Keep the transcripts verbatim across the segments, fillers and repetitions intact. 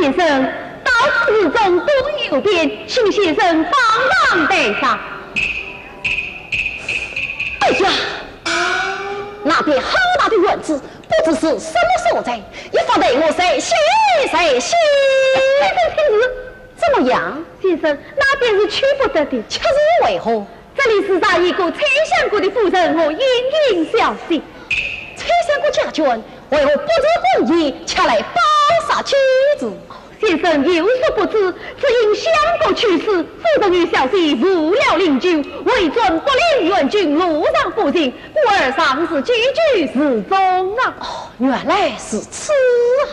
先生，到此事中多有变，请先生帮忙带上。哎呀，那边好大的院子，不知是什么所在，一发呆我在歇在歇。先生请住。怎么样？先生，那边是去不得的。却是为何？ 这里住着一个崔相国的夫人和莺莺小姐。崔相国家眷为何不知婚姻，却来报杀妻子？先生有所不知，只因相国去世，夫人与小姐无了灵柩，回转博陵援军，路上不幸，故而常时寄居寺中啊。哦，原来如此啊。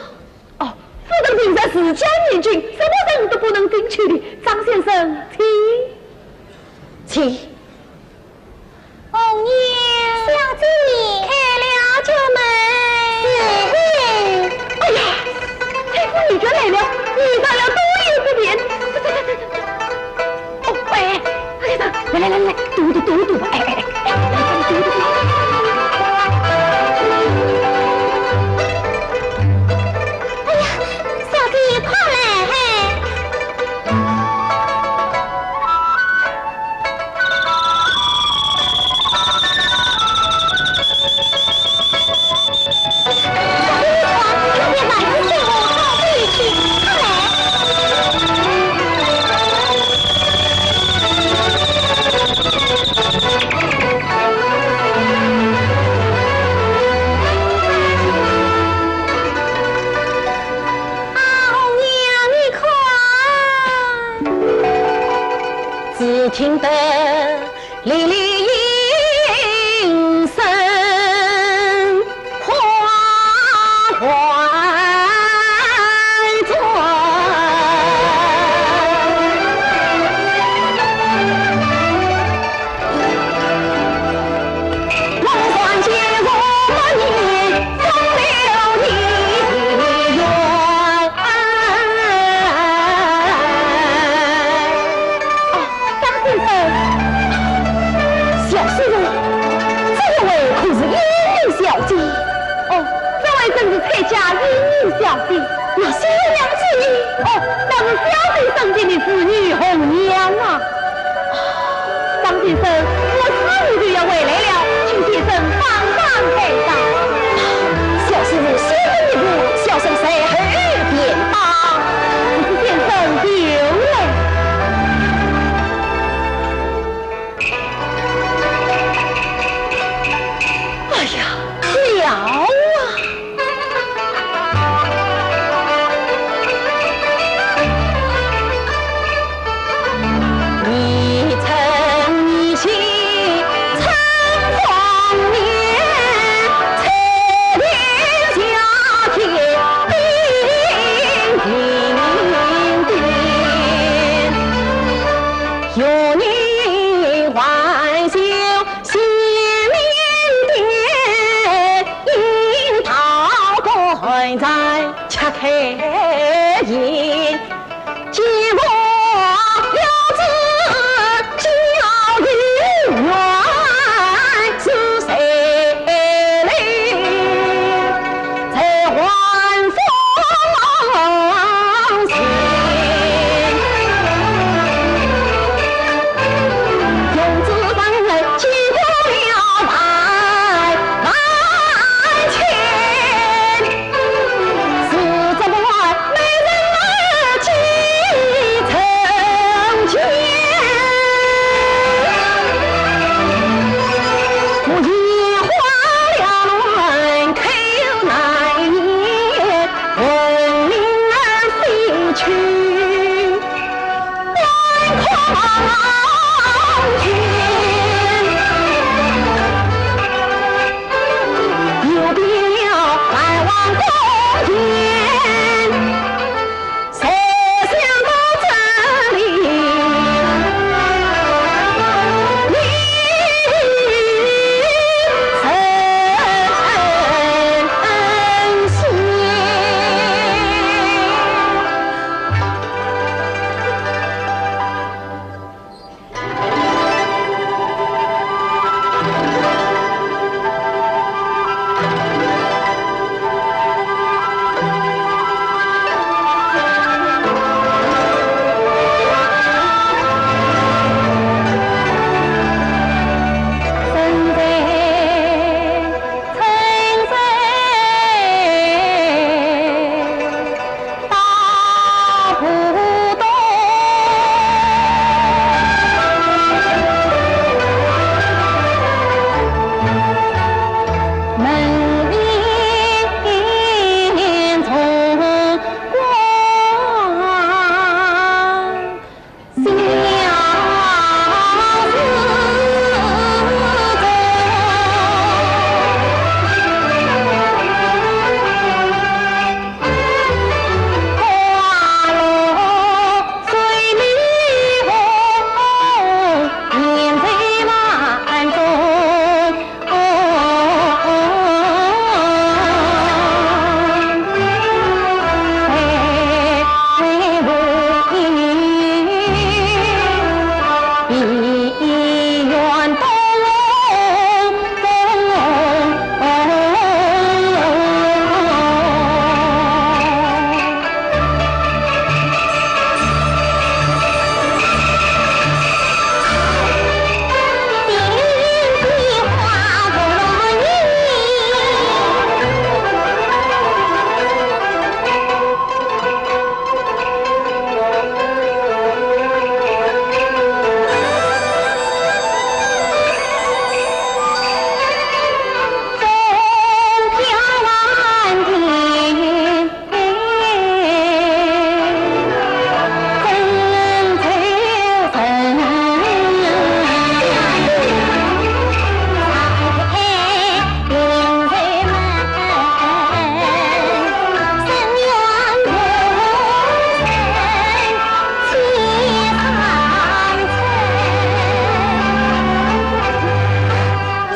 哦，夫人平日自家严谨，什么人都不能进去的。张先生，请。 请。红娘。小姐。开了角门。是的。哎呀，崔府女眷来了，遇上了多有不便。哦，喂，哎呀，来来来来，堵堵堵堵吧，哎哎哎，来来来，堵堵堵。哎呀，小姐快来嘿。 啊，红娘，你看。只听得离离莺声唤唤转。 啊，张先生。小师妹，这一位可是莺莺小姐？哦，这位正是崔家莺莺小姐。那是娘子呢？哦，那是小姐生前的侍女红娘啊。 张先生，我师妹就要回来了，请先生帮忙带上。小师妹先等一步，小生随后便到。只是先生留步。哎呀，了啊！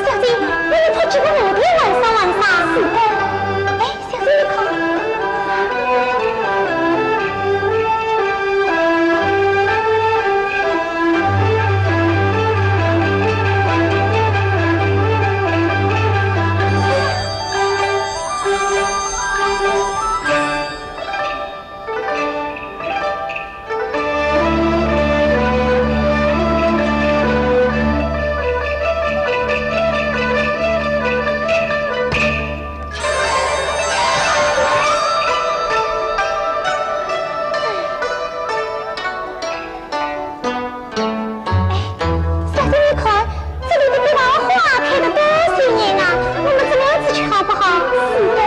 小姐，你们快去把蝴蝶玩耍玩耍。是的。哎，小姐，你看。哎，小姐，你看，这里的白桃花开得多鲜艳啊，我们怎么样子去好不好？是的。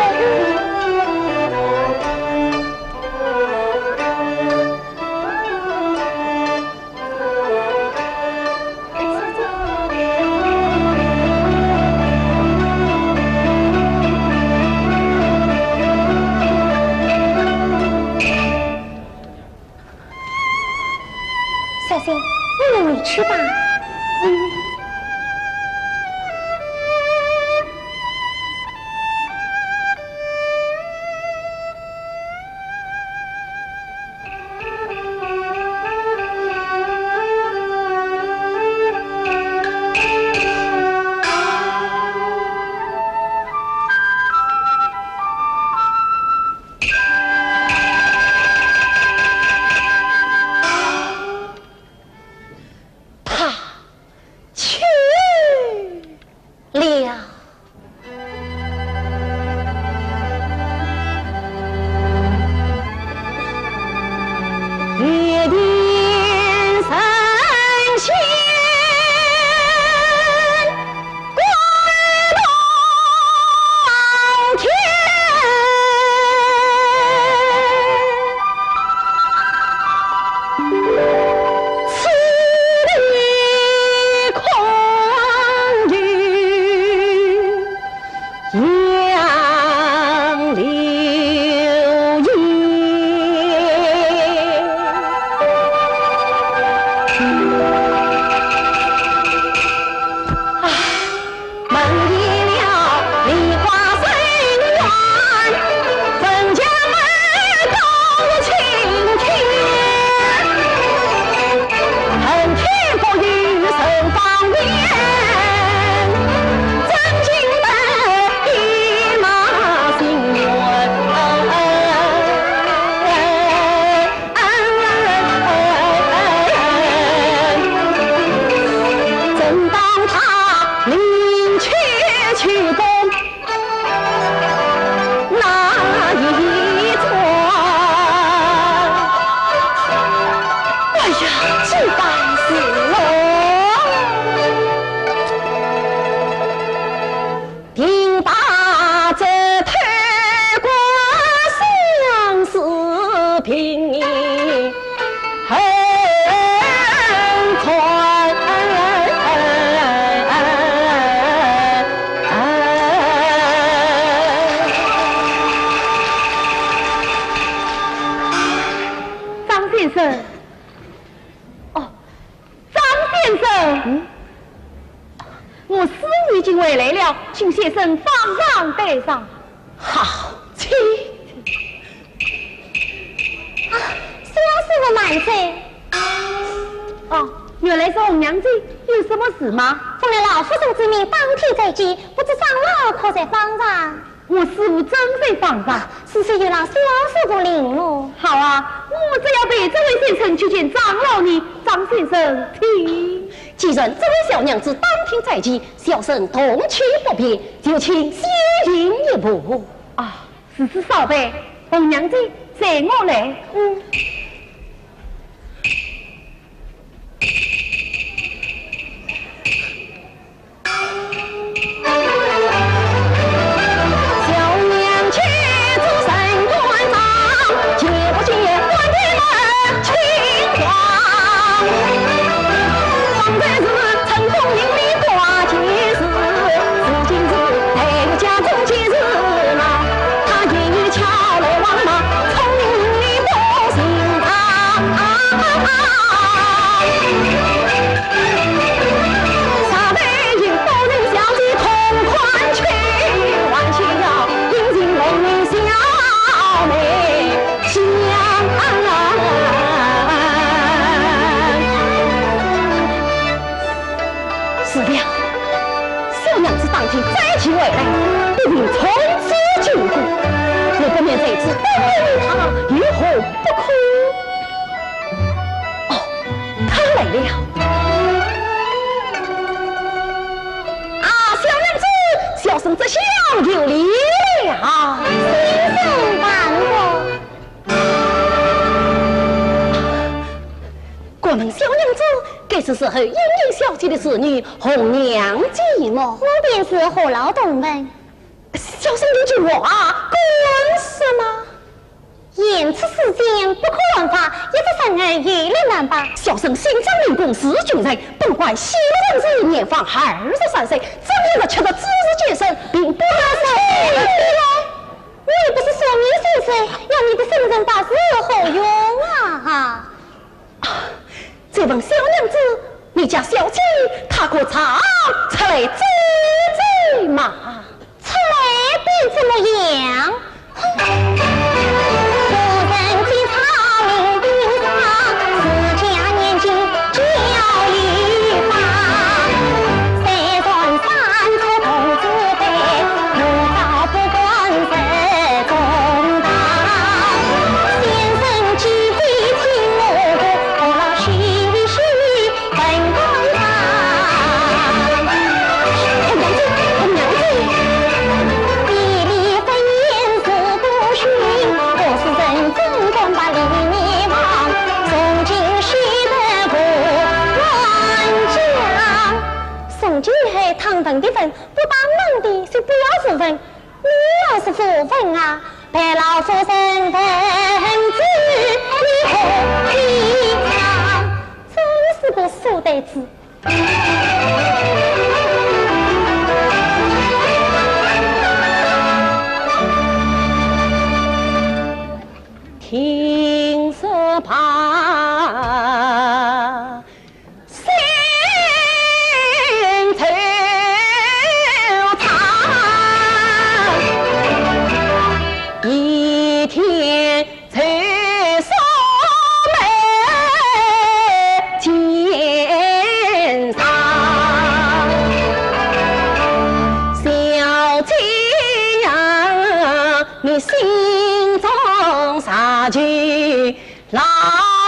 小姐，你们回去吧。嗯。 他请先生方丈带上。好，请。啊，小师傅慢走。哦，原来是红娘姐，有什么事吗？奉了老夫人之命，当天再见，不知长老可在方丈？ 我师父正在方丈。是谁又让小师父领路？好啊，我正要陪这位先生去见长老呢。张先生，请。既然这位小娘子当庭再见，小生动气不便，就请先行一步。啊，如此少陪，红娘姐随我来。嗯。 是的，小娘子当庭再见回来，必定从此经过，我不免在此等一等她，有何不可？哦，她来了。啊，小娘子，小生这厢有礼了。先生慢坐。 敢问小娘子，该是时候莺莺小姐的侍女红娘姐么？我便是何劳动问。小生有句话，敢说吗？言出世间不可乱发，一则生儿有了难吧。小生姓张名珙是举人，本贯西洛人氏，年方二十三岁，正月十七日子时节生，并不能生。 我又不是算命先生，要你的生辰八字何用啊？啊，再问小娘子，你家小姐她可曾出来走走马？出来便怎么样？哼！ 从今以后，唐文的文，不帮忙的就不要是文，你要是不文啊，被老夫人文字你何必讲？真是个书呆子。 听说罢，心惆怅，一天愁锁眉肩上。小姐呀， 你心中啥情老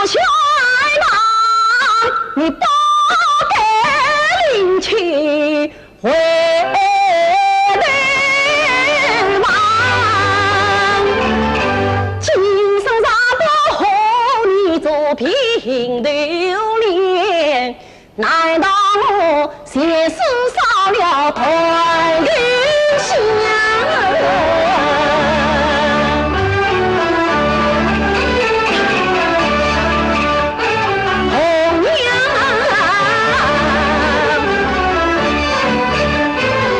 玄忙，你不该临去回头望。今生若不和你做平头恋， 难道我前世少了团圆香？红娘，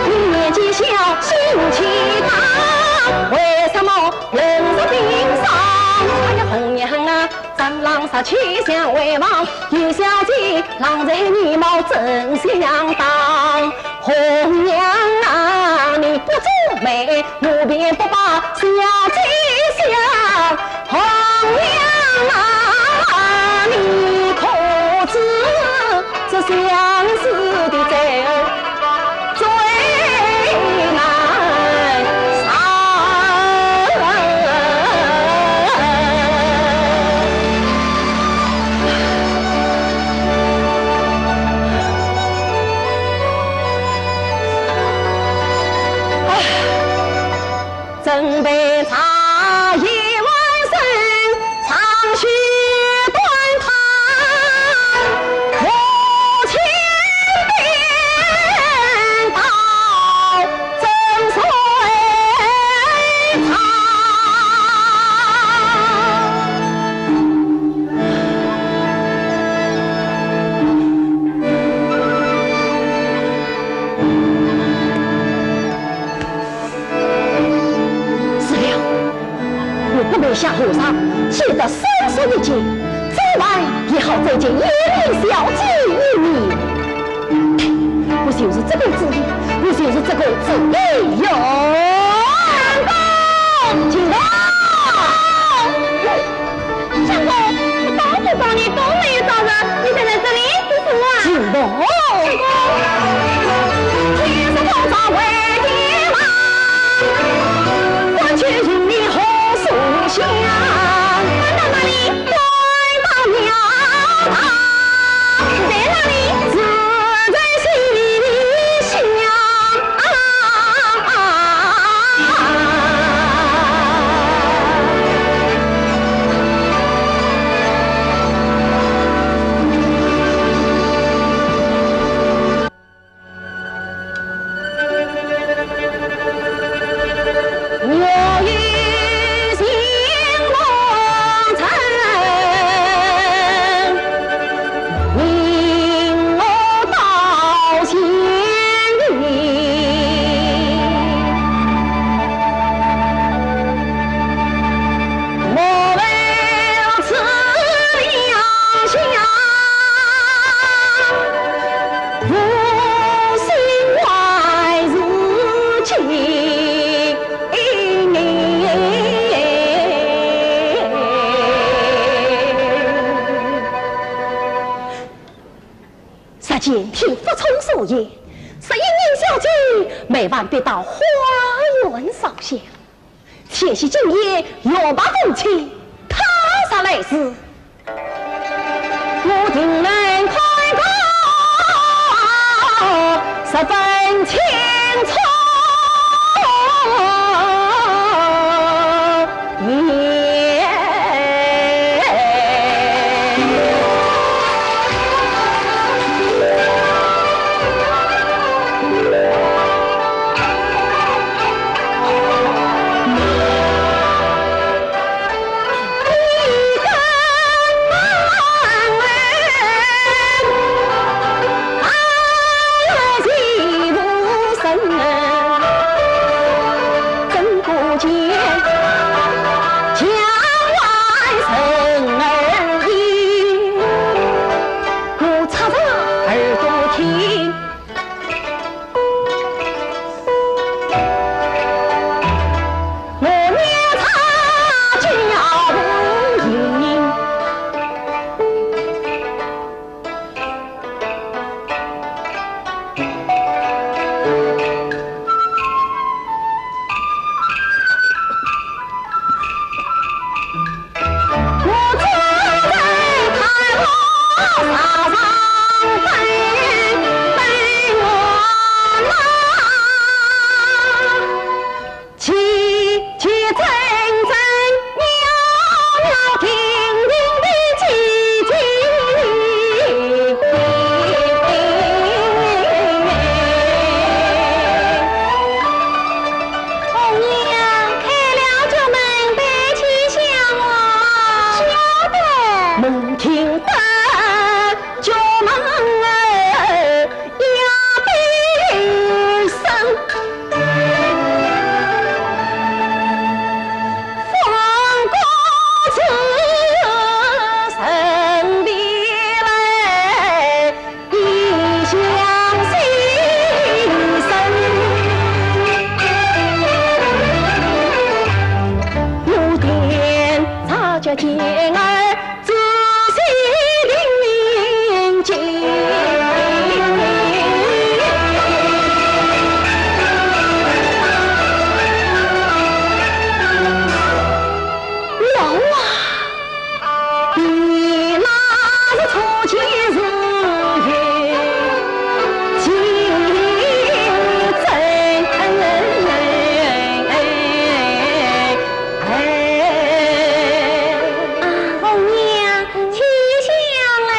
你年纪小，心气大，为什么冷若冰霜？哎呀，红娘啊， 长郎杀气相为望，有小姐郎才女貌真相当。红娘啊，你不皱眉，我便不把小姐想。红娘啊，你可知这相思的罪最难 是了，我不能像和尚见得生死一劫，早晚也好再见燕翎小姐一面。我就是这个主意，我就是这个主意哟。相公，请坐。 相公，我到处找你都没有找着，你站在这里做什么啊？相公。搬到哪里？搬到庙堂。在哪里？住在西厢。 日前听福聪所言，说莺莺小姐每晚必到花园烧香。且喜今夜月白风清，她若来时，我定能看个十分清楚。啊，红娘，请下来。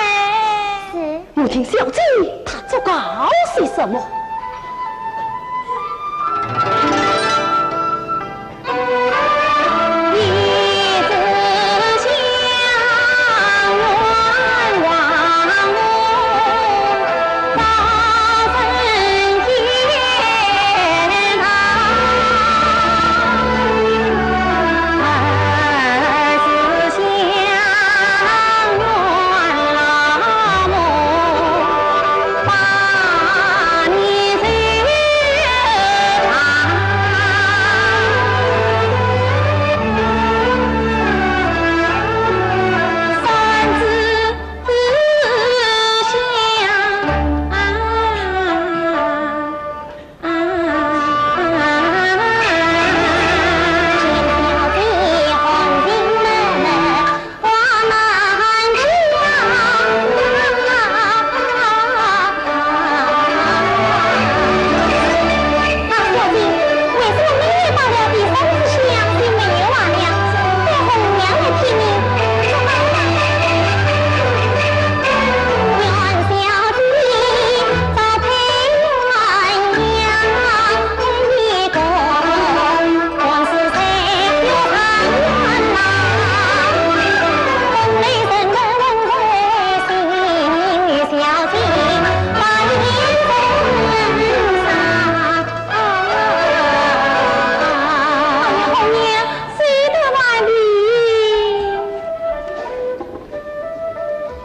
是。我听小姐她作告些什么？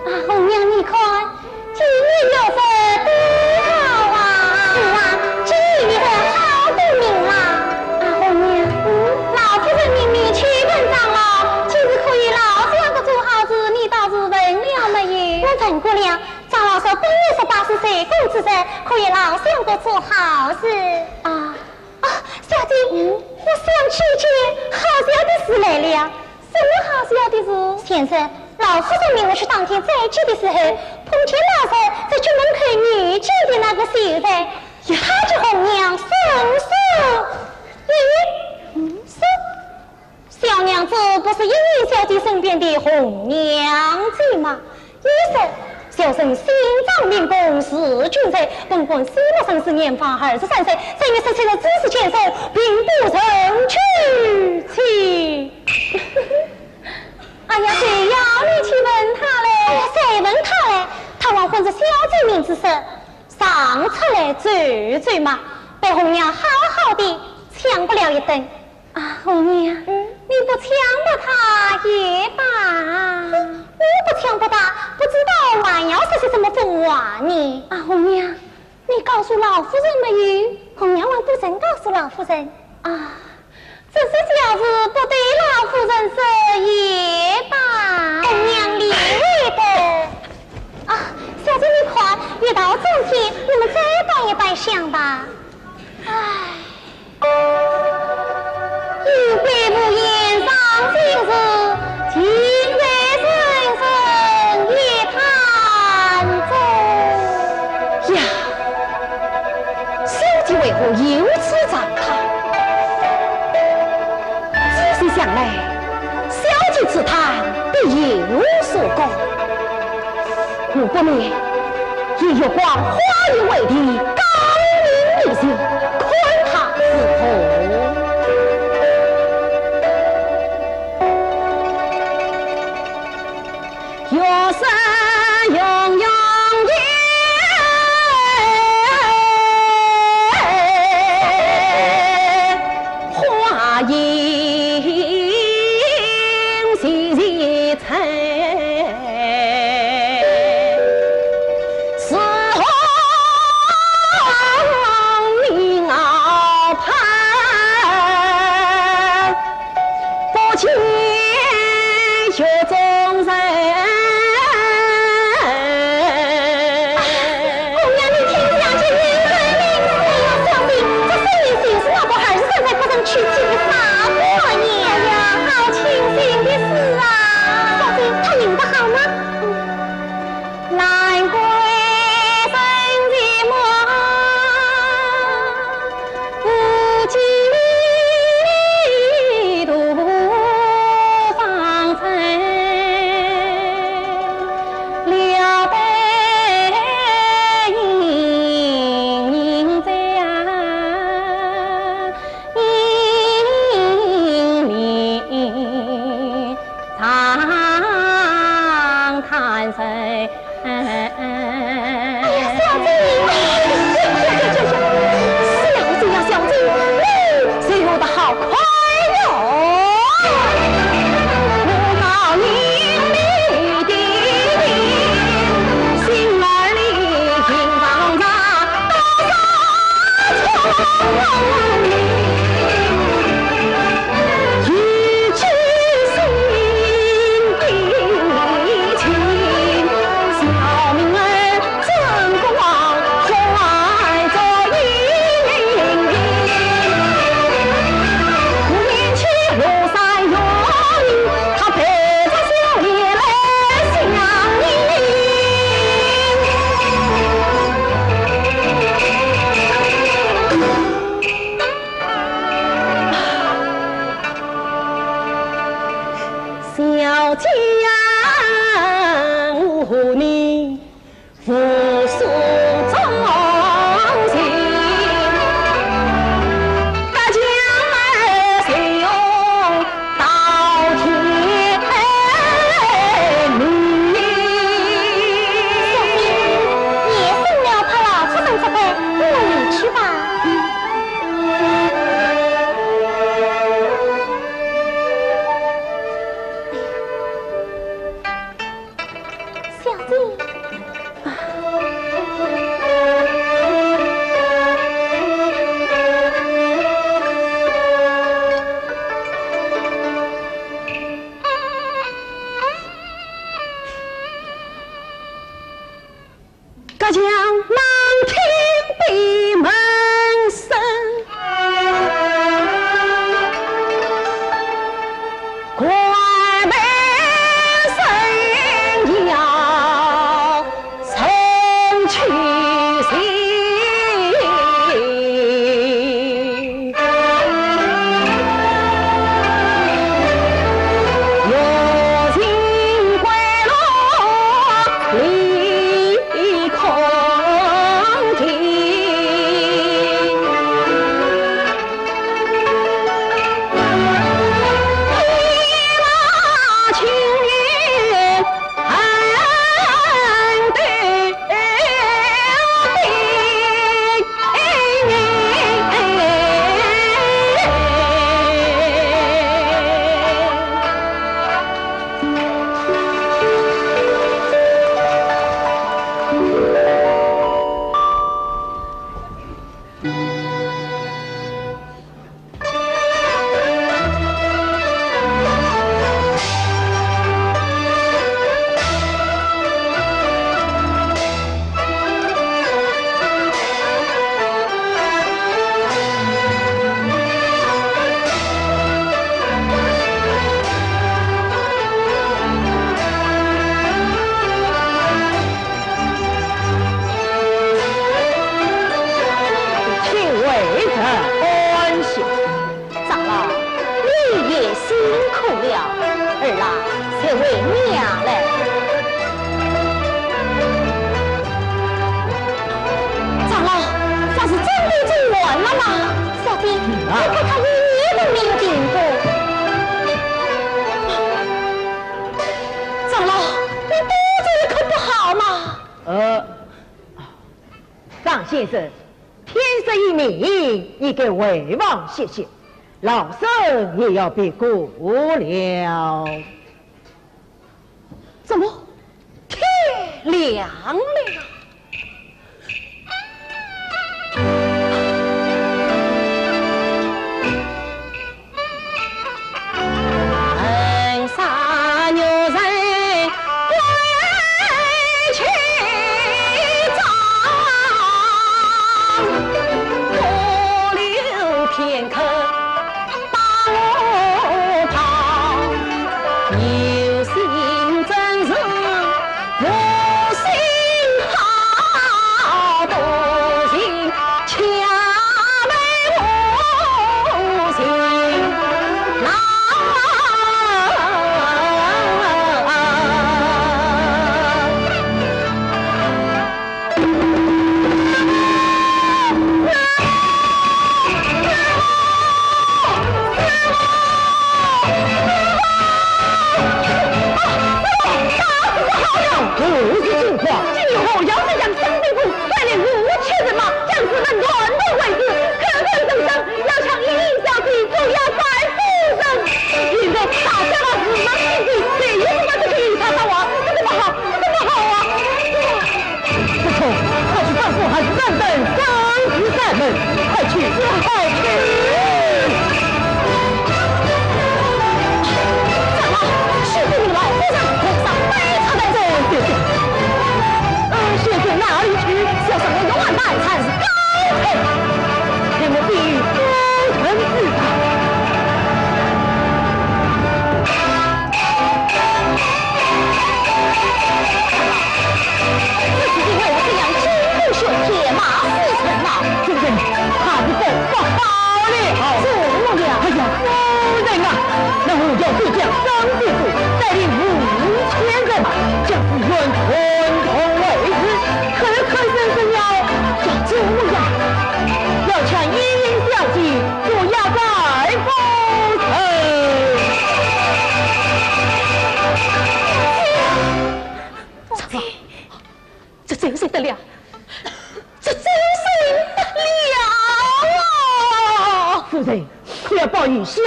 啊，红娘，你看， 今日月色多好啊！是啊，今日月色好得名啊！啊，红娘，嗯，老夫人命你去问长老，几时可与老相公做好事，你倒是问了没有？我问过了，长老说本月十八是岁过之日，可与老相公做好事。啊。 啊，小姐，嗯？我想起一件好笑的事来了。什么好笑的事？前日，老夫人命我去打听斋期的时候，碰见老贼在角门口遇见的那个秀才，呀，他叫红娘，声色。咦，嗯？是。 小娘子不是莺莺小姐身边的红娘姐吗？也是，小生姓张名珙，字君瑞，本贯西洛人氏，年方二十三岁，正月十七日子时建生，并不曾娶妻。哎呀，谁要你去问他嘞？哎呀，谁问他嘞？他还唤着小姐名字说，常出来走走嘛，被红娘好好的抢白了一顿。 啊，红娘，嗯？你不抢白他也罢。哼，我不抢白他，不知道还要说些什么疯话呢。啊，红娘，你告诉老夫人没有？红娘还不曾告诉老夫人。啊，这些小事不对老夫人说也罢。红娘理会的。啊，小姐你看，月到中天，我们再拜一拜香吧。唉。 有贵无言上青树，近在深深一潭中。呀，小姐为何又此长叹？仔细想来，小姐此叹必有所感。 我不免以月光花影为题，高吟一曲，看她如何。小姐呀，我和你互诉衷情，隔江而流，到天明。小姐，夜深了，怕老夫人责备，我们回去吧。 小姐。隔江望听闭门声，关门深夜人去行。 请回转安歇。长老，你也辛苦了。儿啊，且回娘来。长老，这是真的做完了吗？小姐，啊，你看他一夜都没有停过。长老，你多嘴可不好嘛。呃， 张先生，天色已明，你该回房歇息，老身也要闭馆了。怎么，天亮了？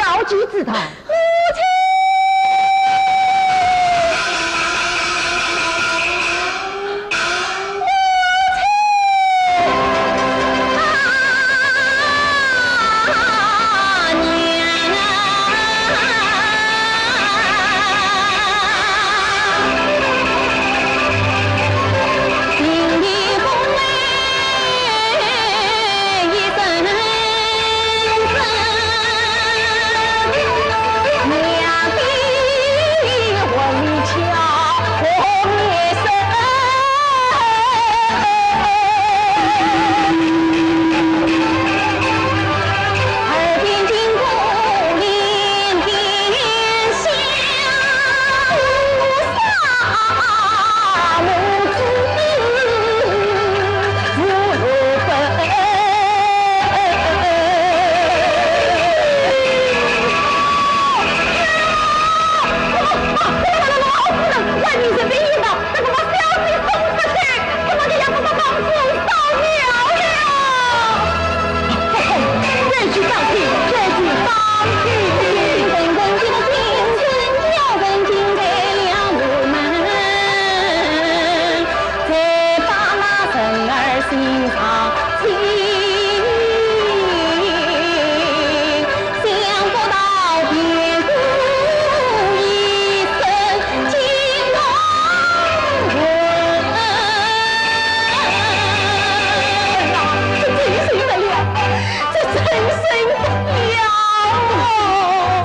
好举之道。母亲，母亲。这真是不了，这真是不了。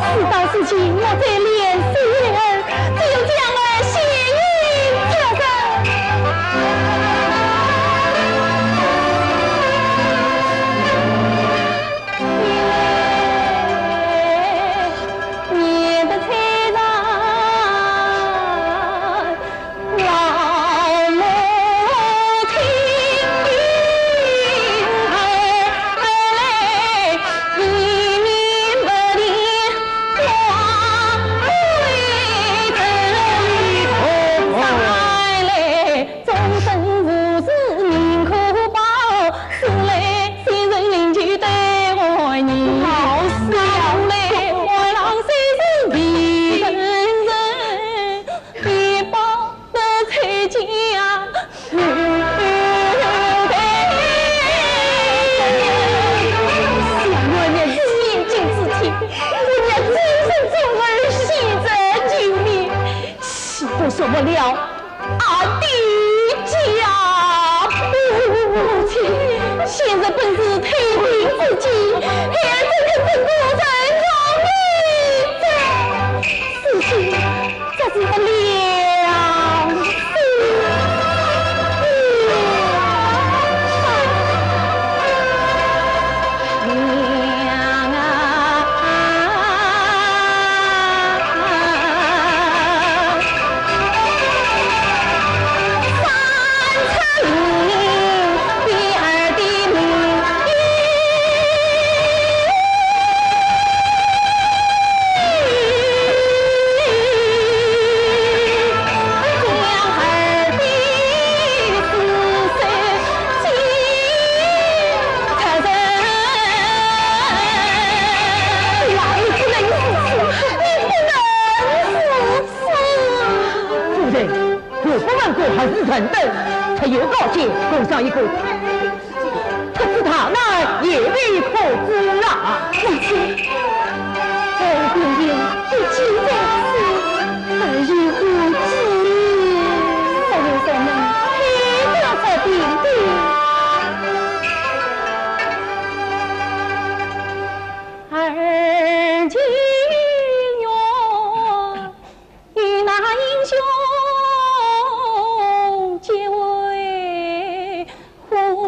事到如今，我这脸皮儿只有将儿谢英接受。想我娘子年近之际，我娘子身中儿，喜则救命，岂不说不了俺的家？母亲，现在本是退兵之际，还怎肯整个人容你这事情？ 这是个良心。夫人，我不问过何事人等，特有高见，供上一个太子。 特此逃难，也未可知啊。母亲，我本有一计在此，儿有何计？只有咱们配搭才定定。而今愿 与那英雄结为婚姻。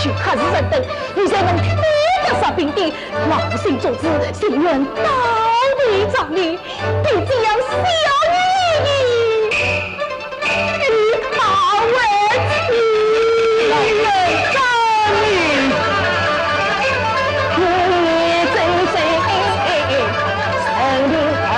就客死人等，你才能推得十品的，老身做主，情愿倒地仗义，比这样小女人与他为妻。老身仗义，你真是生的儿。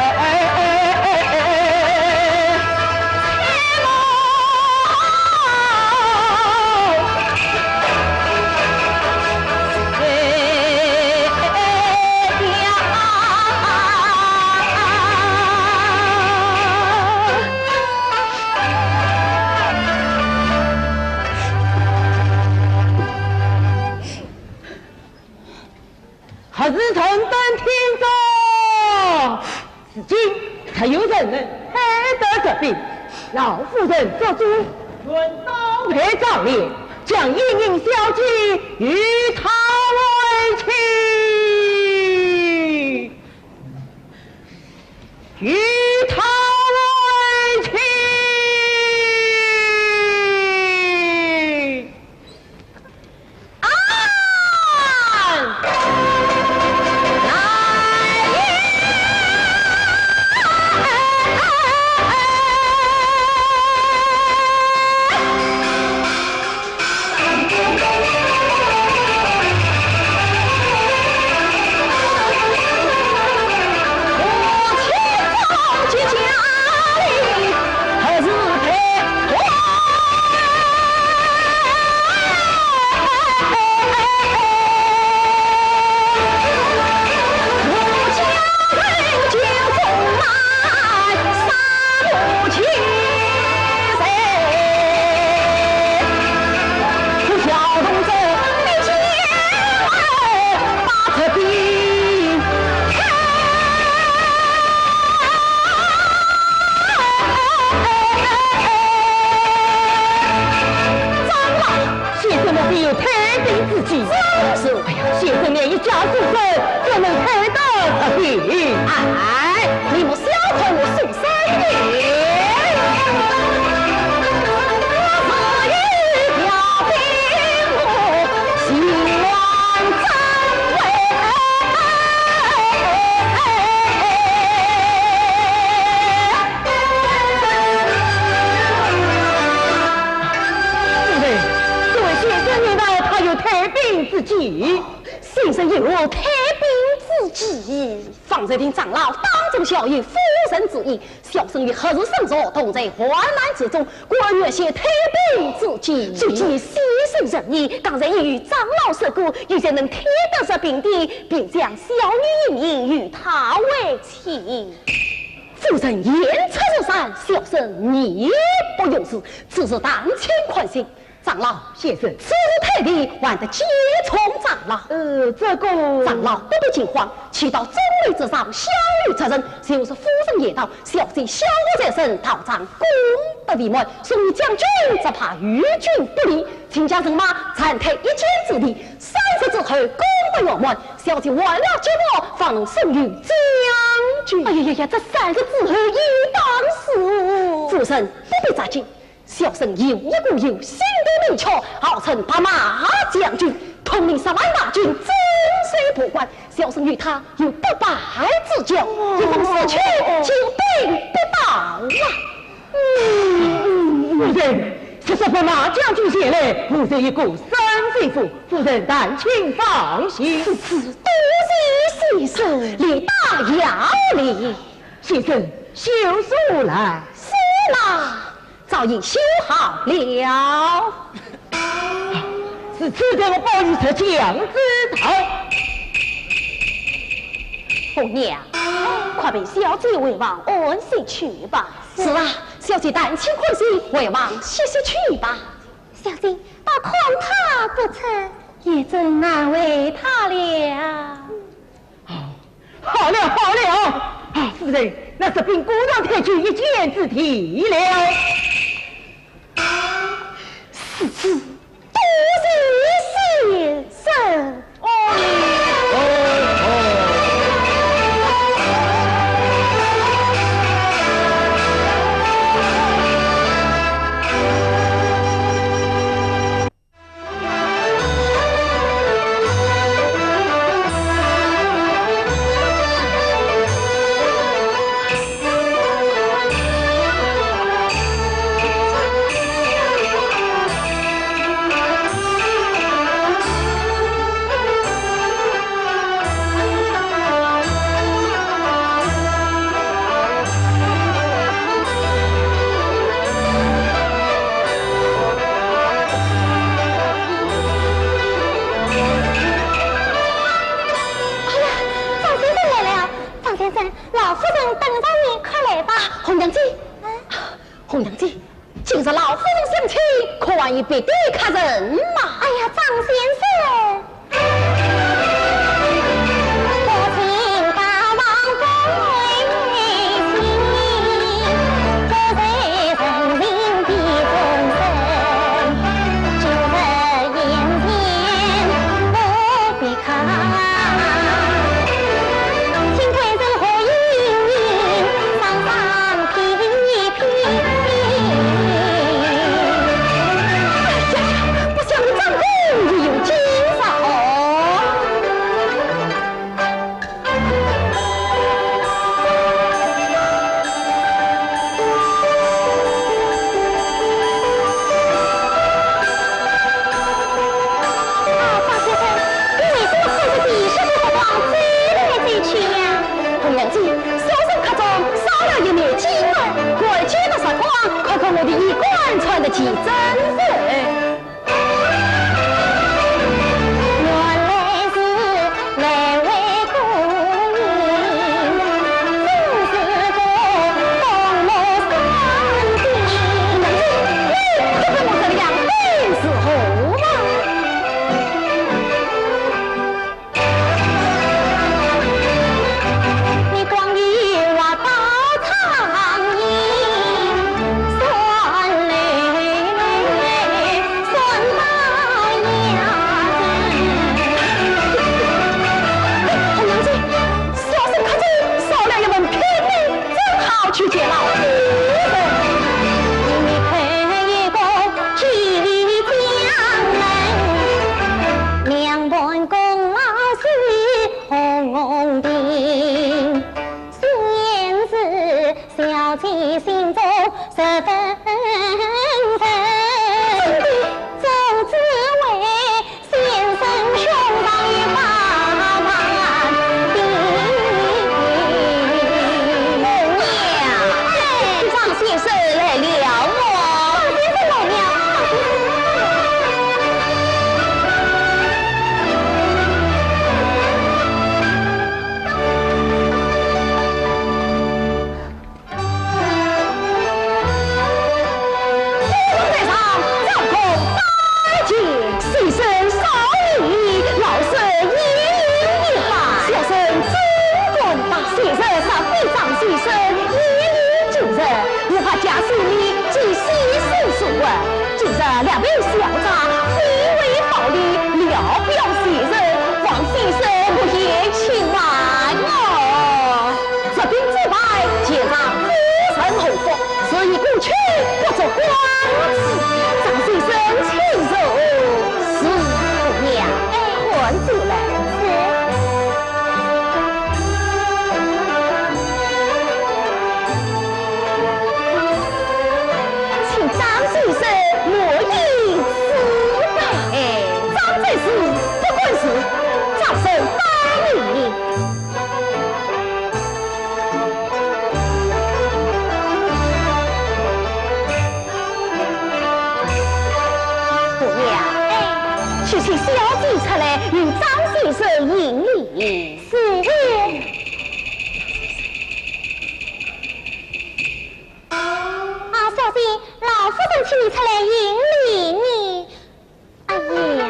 还是臣等听着。如今特有人能配得这病，老夫人做主，愿倒赔妆奁，将莺莺小姐与他为妻，与他为妻。 先生莫非有退兵之计？是。哎呀，先生年已加寿，怎能退得出兵？哎，你莫小看我苏三爷。我是一条兵马，心乱真为。 夫人，这位先生难道他有退兵之计？先生有何退兵之计？方才听长老当众效尤夫人之意，小生与合寺僧俗同在患难之中，故而有些退兵之计。只见先生仁义，刚才已与长老说过，有些能退得这病的，便将小女莺莺与他为妻。 夫人言出如山，小生义不容辞，此事但请宽心。长老，先生，此事退兵还得借重长老。呃，这个，长老不必惊慌，且到钟楼之上，小女出阵，就是夫人言道，小姐小我在身，道场功德圆满，所以将军只怕于军不利，请将人马暂退一箭之地，三日之后功德圆满， 小姐还了寂寞，方能送与将军。哎呀呀呀，这三日之后已当是。夫人不必着急，小生有一个有心的名将，号称白马将军，统领十万大军，镇守边关。小生与他有不败之交，一封书去，救兵必到啊。 夫人，这是白马将军前来，夫人一个三岁夫，夫人但请放心。是，是，多谢先生。礼到要礼。先生，休书来。是啦，早已修好了。 是此地我保你出将之道。红娘，快陪小姐回房安息去吧。是啊，小姐但请宽心，回房歇息去吧。小姐，倒看他不出，也真难为他了。 哦，好了，好了，啊，夫人，那这兵固然退去一箭之地了。是，是，多谢先生。哦。老夫人等着你，快来吧。红娘姐，啊？红娘姐，今日老夫人相请，可还有别的客人吗？哎呀，张先生， 不想你张公也有今日哦。啊，张先生，你为什么看着地上的佛光走来走去呀？红娘姐，小生客中少了一面镜儿，借着佛光，看看我的衣冠穿得几整齐。 红娘姐，小生客中少了一门品茗，正好去见老夫人。红娘，张先生来了么？张先生来了。 先生少礼，老身有一拜。小生怎敢当？先生若非张先生，也有今日，我怕假使你见先生所问。今日两位小长，非为暴礼，聊表谢忱，望先生不嫌轻慢哦。这筅之外，全仗夫人厚福。 所以过去不足挂齿，张先生请坐。是，红娘，看酒来。是。请张先生莫饮此杯。哎，张在是不管事，掌声打理。 红娘，哎，去请小姐出来，与张先生行礼。是。啊，小姐，老夫人请你出来行礼呢。 哎呀！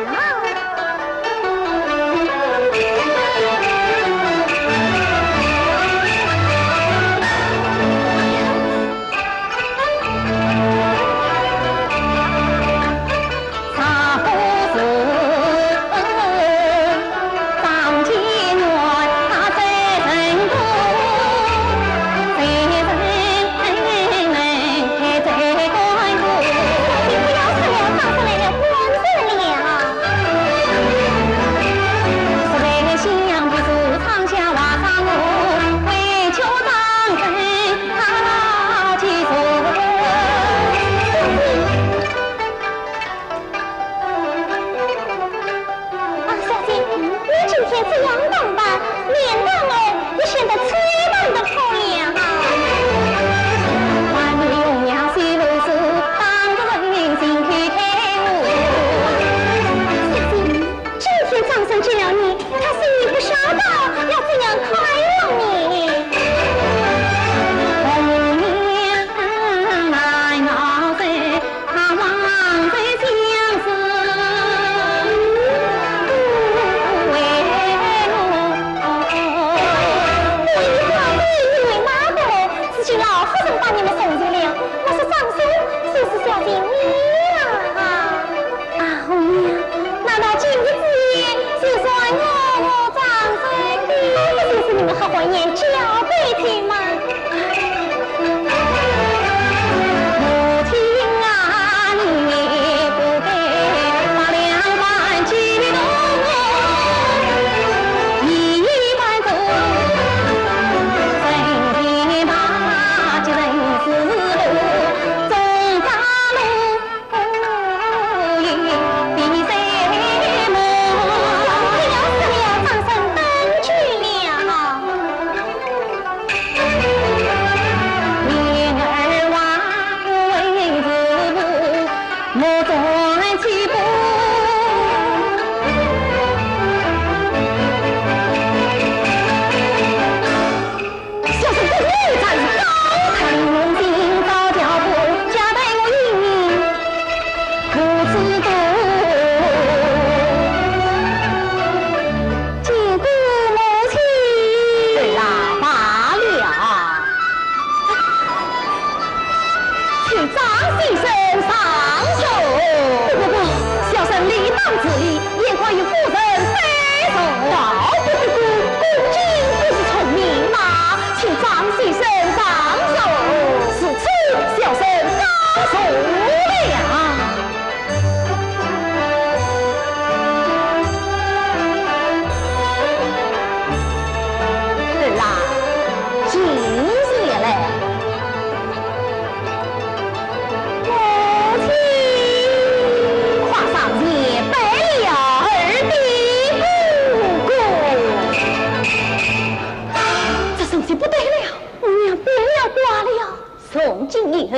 以后，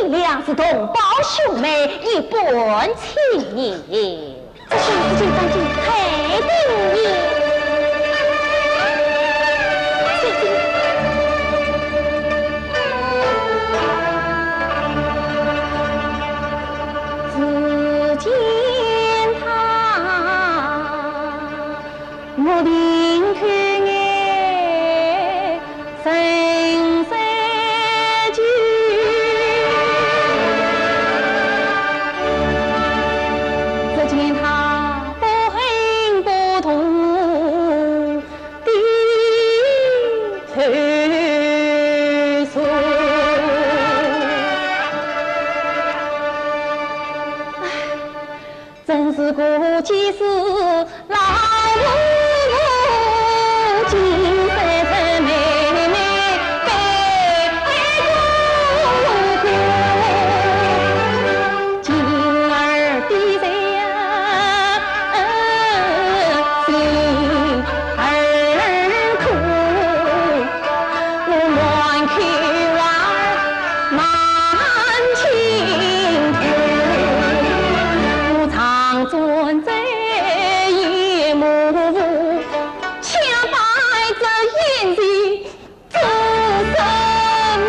你俩是同胞兄妹，一般情谊。这是事情，张姐太定你。小姐。只见他 目定口呆神色急，只见他不哼不动地垂首。 真是可见是老父母，今生真没没被过，今儿的人心儿苦。 我满口儿满心头，我常存醉眼模糊，千百只眼睛做什么？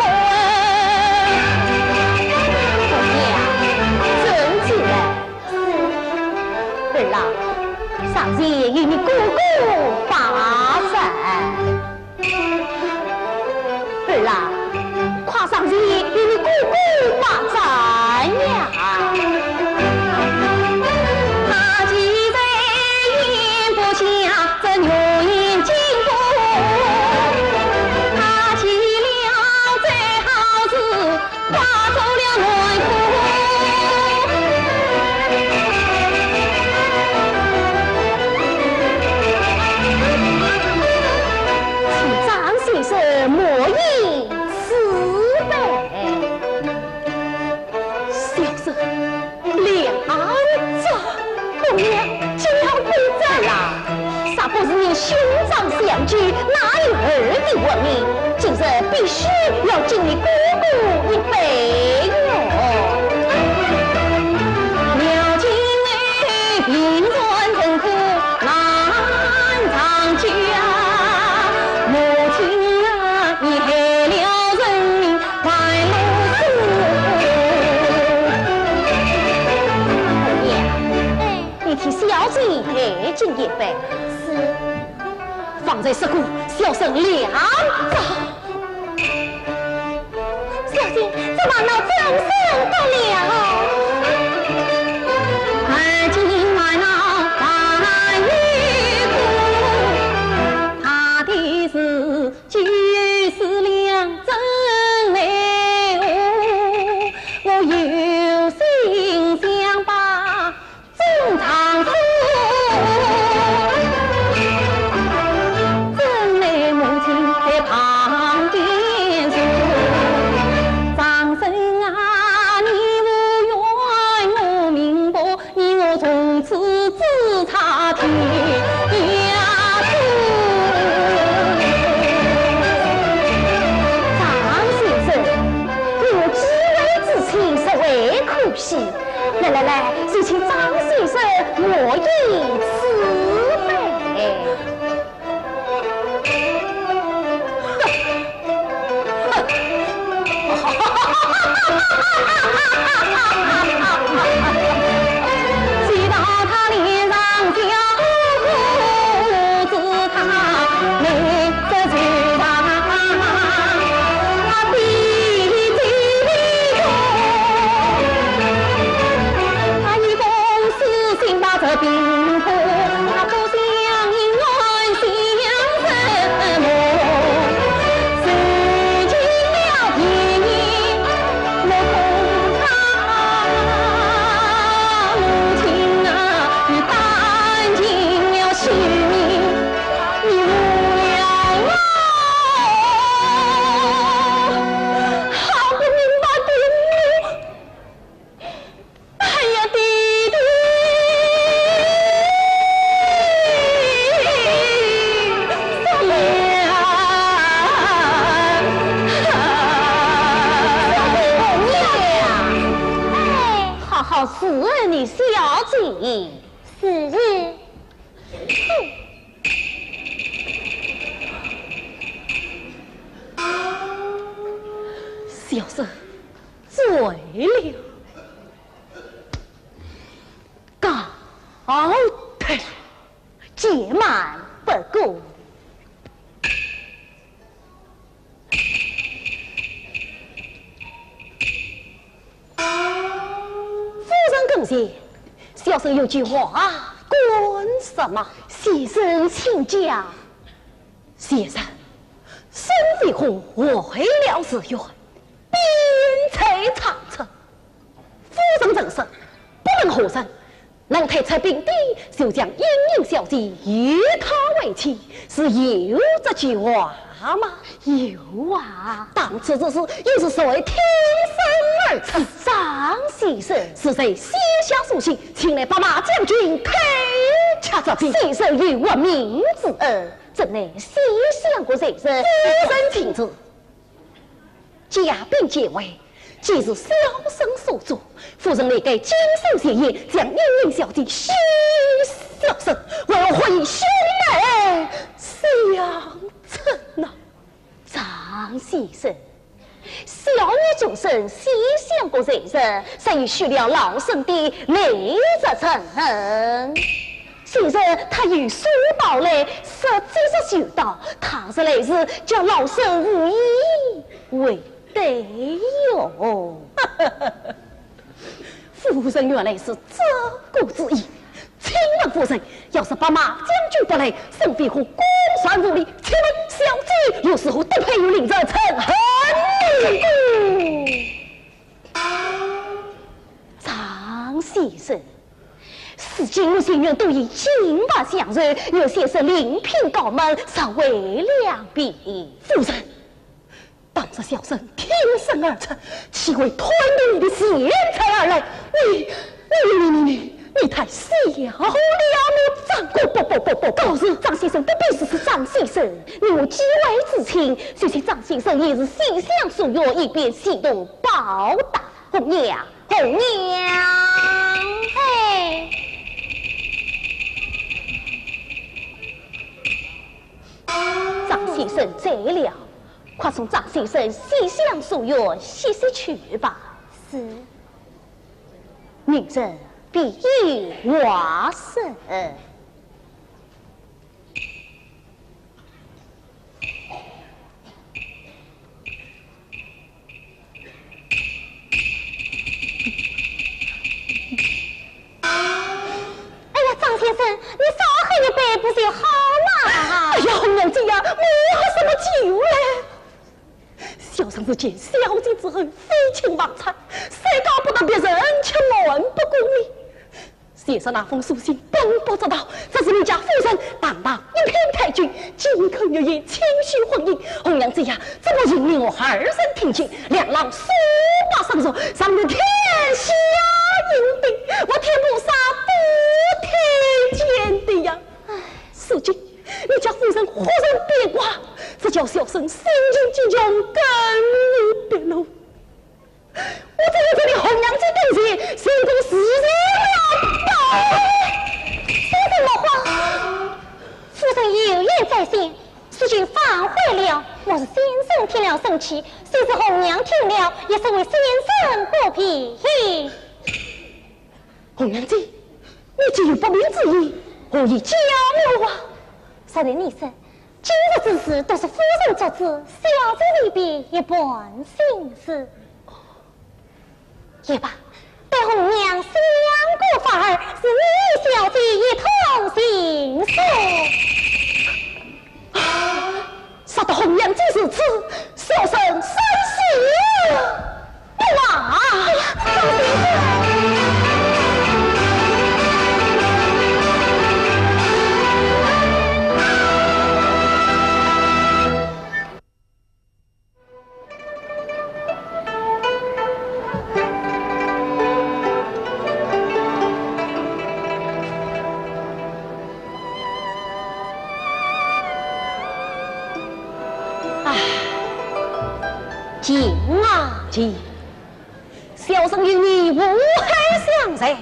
姑娘，站起来。儿啊，上前与你哥哥拜山。 儿啊，快上前与你哥哥拜山呀！他既在眼不下，这牛眼睛不，他起了最好是 化作了乱夫。请张先生莫言此辈。小生梁祝。 姑娘，请不要再了。若不是你兄长相救，哪有儿的活命？今日必须要敬你哥哥一杯哟。了情泪，银川人苦难长久啊，母亲啊，你害了人民快乐事。姑娘，哎， 你替小姐代敬一杯。是。方才说过，小生梁祝。小姐，这烦恼怎生得了？而今烦恼还有个，他的事就是梁祝奈何，我有心想把 正堂夫，怎奈母亲在旁边坐。张生啊，你无怨是。小生醉了，告退。且慢，不过。 夫人跟前，小生有句话，敢说吗？先生请讲。先生，孙飞虎回了寺院，边塞长策。夫人陈氏不论何人， 能退出兵丁，就将莺莺小姐与他为妻，是有这句话吗？有啊。当此之事，又是谁挺身而出？张先生。是谁写下书信，请来白马将军退却这兵？先生有活命之恩，怎奈先相国在身，夫人请旨。 加兵解围，既是小生所做，夫人理该亲手前言，将莺莺小姐许小生，为何以兄妹相称呢？张先生，小女终身先相国在身，所以许了老身的内侄陈恩。 先生他有书到来，说即日就到，倘若来迟，叫老身无以为对哟。夫人原来是这个主意。请问夫人，要是白马将军不来，孙飞虎公然无礼，请问小姐又是何等配与令侄陈恩呢？ 张先生，如今我情愿多与金牌相随，愿先生另聘高门，实为良便。夫人，倘若小生挺身而出，岂会贪图你的钱财而来？你，你，你，你，你，你太小了。张姑，不，不，不，不，不。可是张先生不必如此，张先生，你我既为至亲，就请张先生一日西厢书院，以便喜同 报答。红娘，红娘，嘿。张先生醉了，快送张先生西厢书院歇息去吧。是。明日必有话说。 哎呀，张先生，你少喝一杯不就好吗？哎呀，红娘姐呀，莫喝什么酒嘞。小生日见小姐之恩，废寝忘餐，谁搞不得别人却瞒不过你。 先生那封书信本不知道，这是你家夫人堂堂一品太君，金口玉言，亲许婚姻。红娘姐呀，怎么任凭我二人听见，两狼手把相助，上有天下英名，我天菩萨都听见的呀。唉，如今你家夫人忽然变卦，这叫小生心情激动，更无别路。 我只有在你红娘姐跟前，才能实现了吧？说什么话？夫人有言在先，如今反悔了，莫是先生添了生气，就是红娘听了，也是为先生不平。红娘姐，你既有不明之意，何以教我啊？少年你说，今日之事都是夫人作主，小姐未必一般心思。 也罢，待红娘想个法儿，与你小姐一同行事。啊，说得红娘姐如此，小生三心不忘。哎呀，张先生。 啊，琴啊琴，小生与你无话相谈，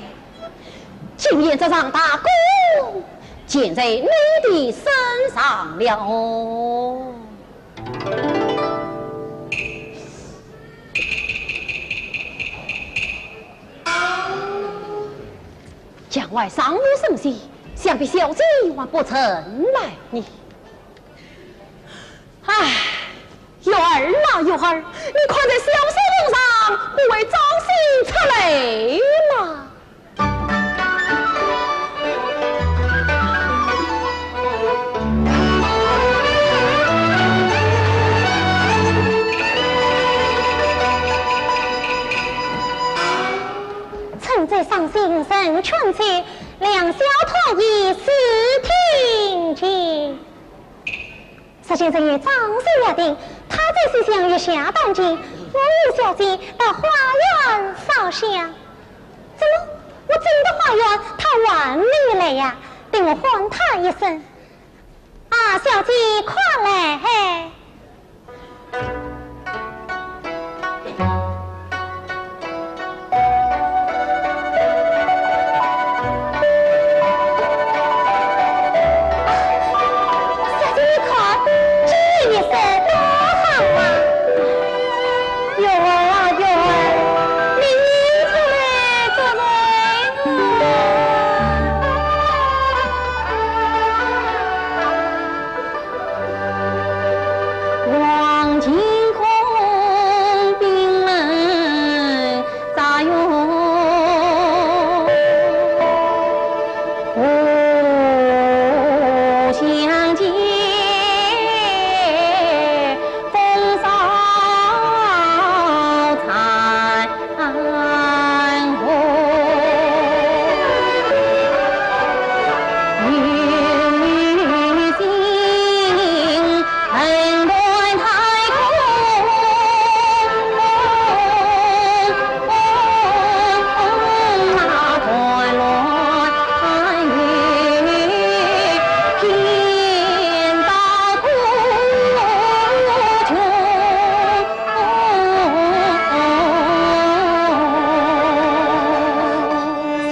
今夜这场大功，箭在你的身上了。墙外尚无声息，想必小姐还不曾来呢。唉，月儿啊，月儿，你看在小生身上，不为招亲出来吗？ 春在赏心人春秋，良宵痛饮思庭前。实在是夜长宿夜定，他在西厢月下当今，我与小姐到花园烧香。怎么，我进得花园，他还没有来呀？等我唤他一声。啊，小姐，快来！ 小姐，你看，这一身多好啊！月儿啊，月儿，你出来做什么？ 望晴空闭门杂院，无相见，风骚残 寒红。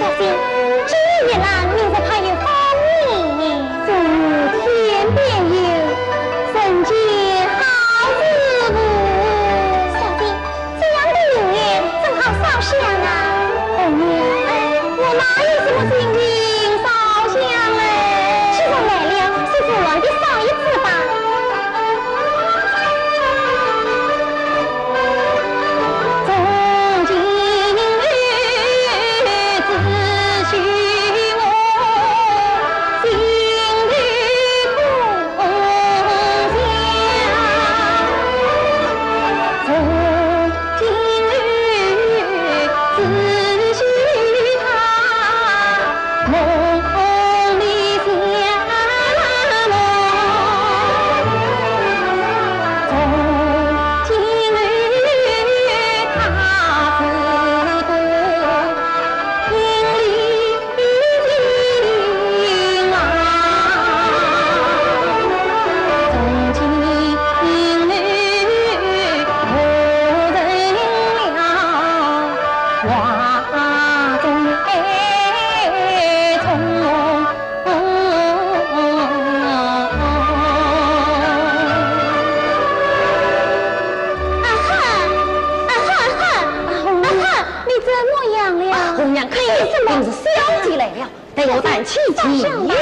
小姐，这一夜来，明日怕有风雨呢。这天边有，人间好时无。小姐，这样的明月，怎好烧香啊？红娘，我哪有什么心情烧香嘞？既然来了，就自然地烧一次吧。 啊哈，啊哈哈，啊哈，你怎么样了？啊，红娘，看见，你怎么？定是小姐来了，待我带起金印来。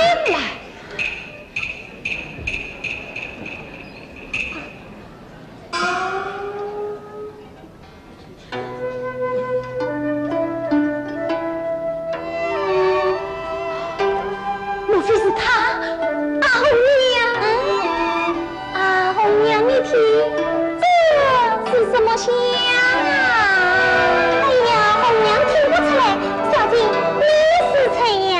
莫非是他？啊，红娘！啊，红娘，你听，这是什么香啊？哎呀，红娘听不出来，小姐，你是谁呀？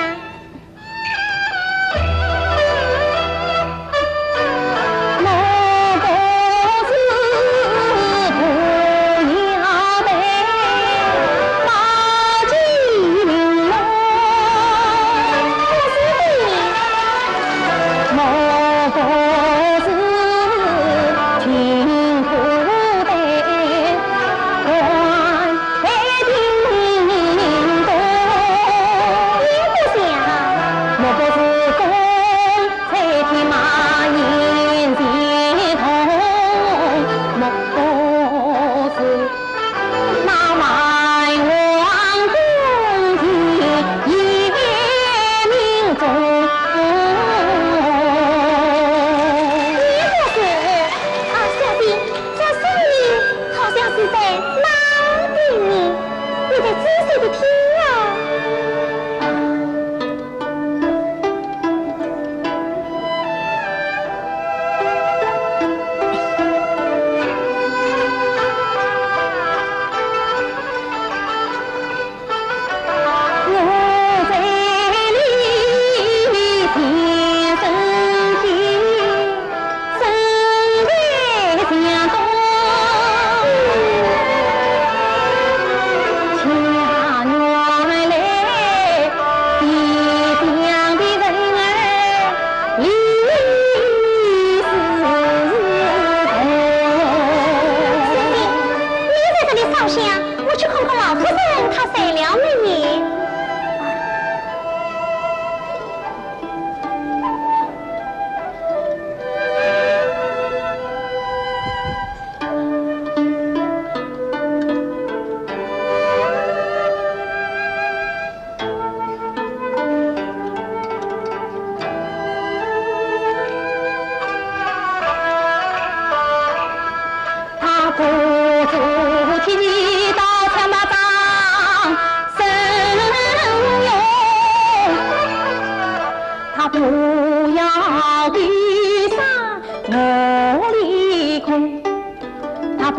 啊，不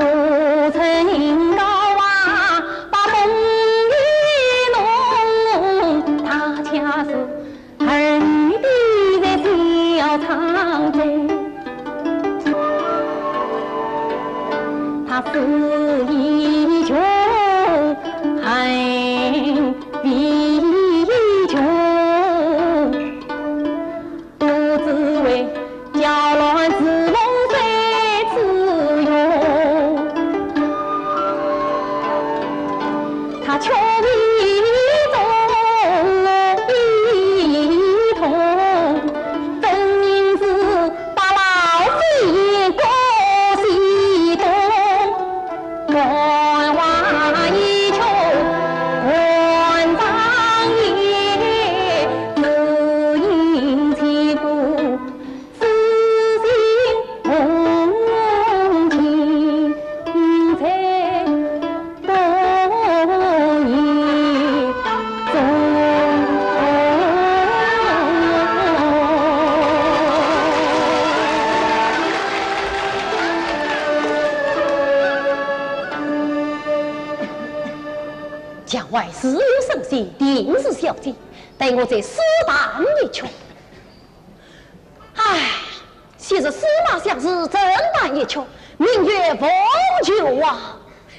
曾告啊，把风雨弄，他家是儿女的在小唱着，他是一穷还比穷。 不知为叫乱子龙谁自由。他穷里中一痛，分明是把老夫过西东。 官话一穷，官长也，只因其故，自行同情，才多一种。 墙外自有圣贤，定是小姐，待我再试弹一曲。唉，昔日司马相如曾弹一曲，名曰《凤求凰》。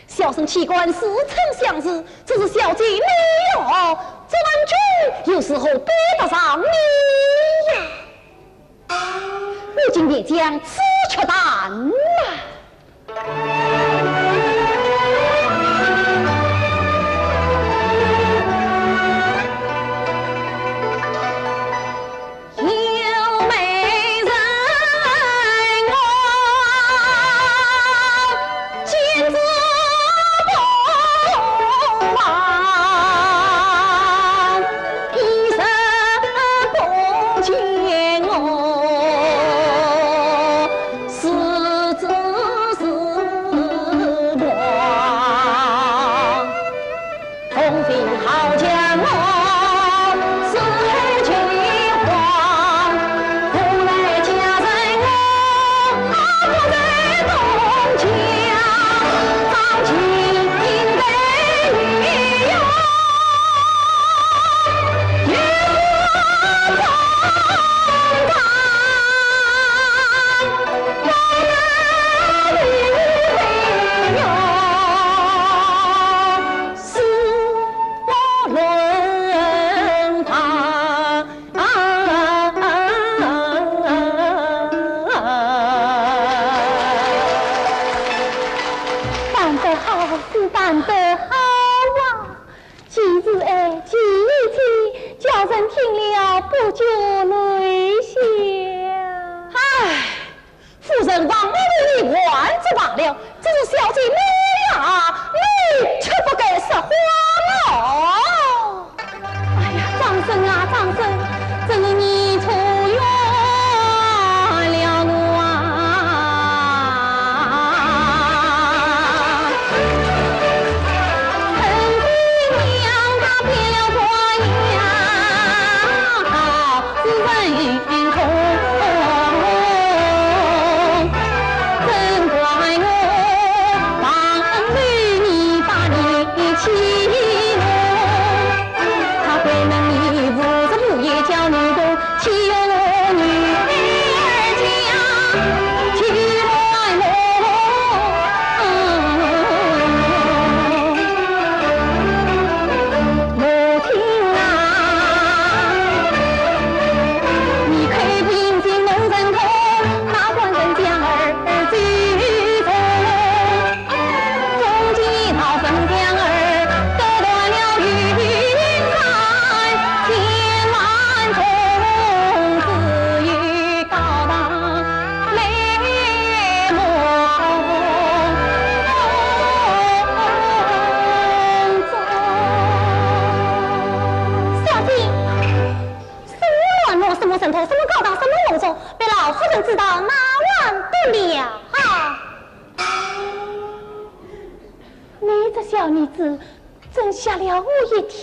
小生岂敢自称相如，只是小姐美貌，这玩具又是何比得上你呀？ 我今便将此曲弹来。有美人我 弹得好，是弹得好啊！既是爱，既是情，叫人听了不觉泪下。唉， 夫人，王母与你还则罢了，只是小姐你呀，你却不该说话哦。哎呀，张生啊，张生，真是你错怨了我啊。小姐，什么乱落，什么尘土，什么高堂，什么墓葬，被老夫人知道，那还得了啊？你这小女子，真吓了我一跳。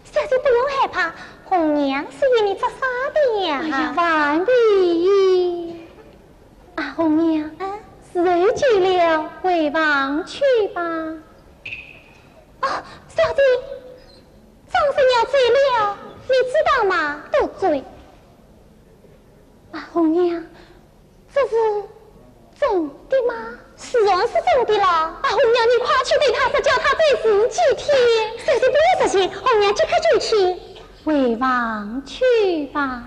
小姐不用害怕，红娘是与你作啥的呀？哎呀，万岁爷！啊，红娘，嗯？时候久了，回房去吧。啊，小姐，张三要走了，你知道吗？多嘴。啊，红娘，这是真的吗？自然是真的啦。啊，红娘，你快去对他说，叫他再住几天。小姐不要着急，红娘即刻就去。回房去吧。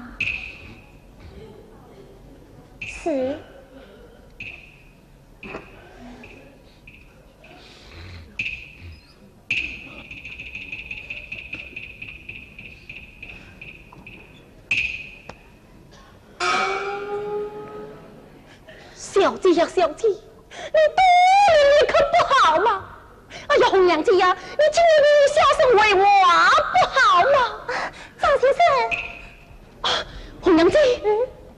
是。 小姐呀，小姐，你多留一刻不好吗？哎呀，红娘姐呀，你今日与小生回话不好吗？张先生。啊，红娘姐，嗯？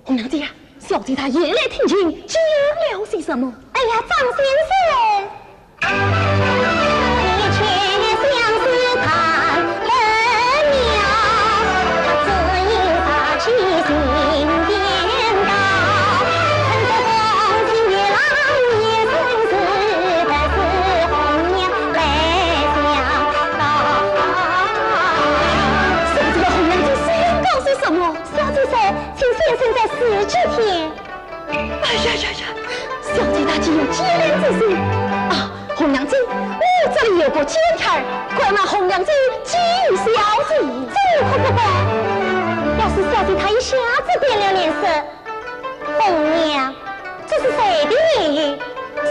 红娘姐呀，小姐她前来听琴，讲了些什么？哎呀，张先生， 小姐，红娘姐想告诉什么？小姐说，请先生再住几天。 哎呀呀呀，小姐她竟有奸人之心啊！红娘姐，我这里有个尖挑儿，快拿红娘姐给小姐。这可不敢。要是小姐她一下子变了脸色，红娘，这是谁的言语？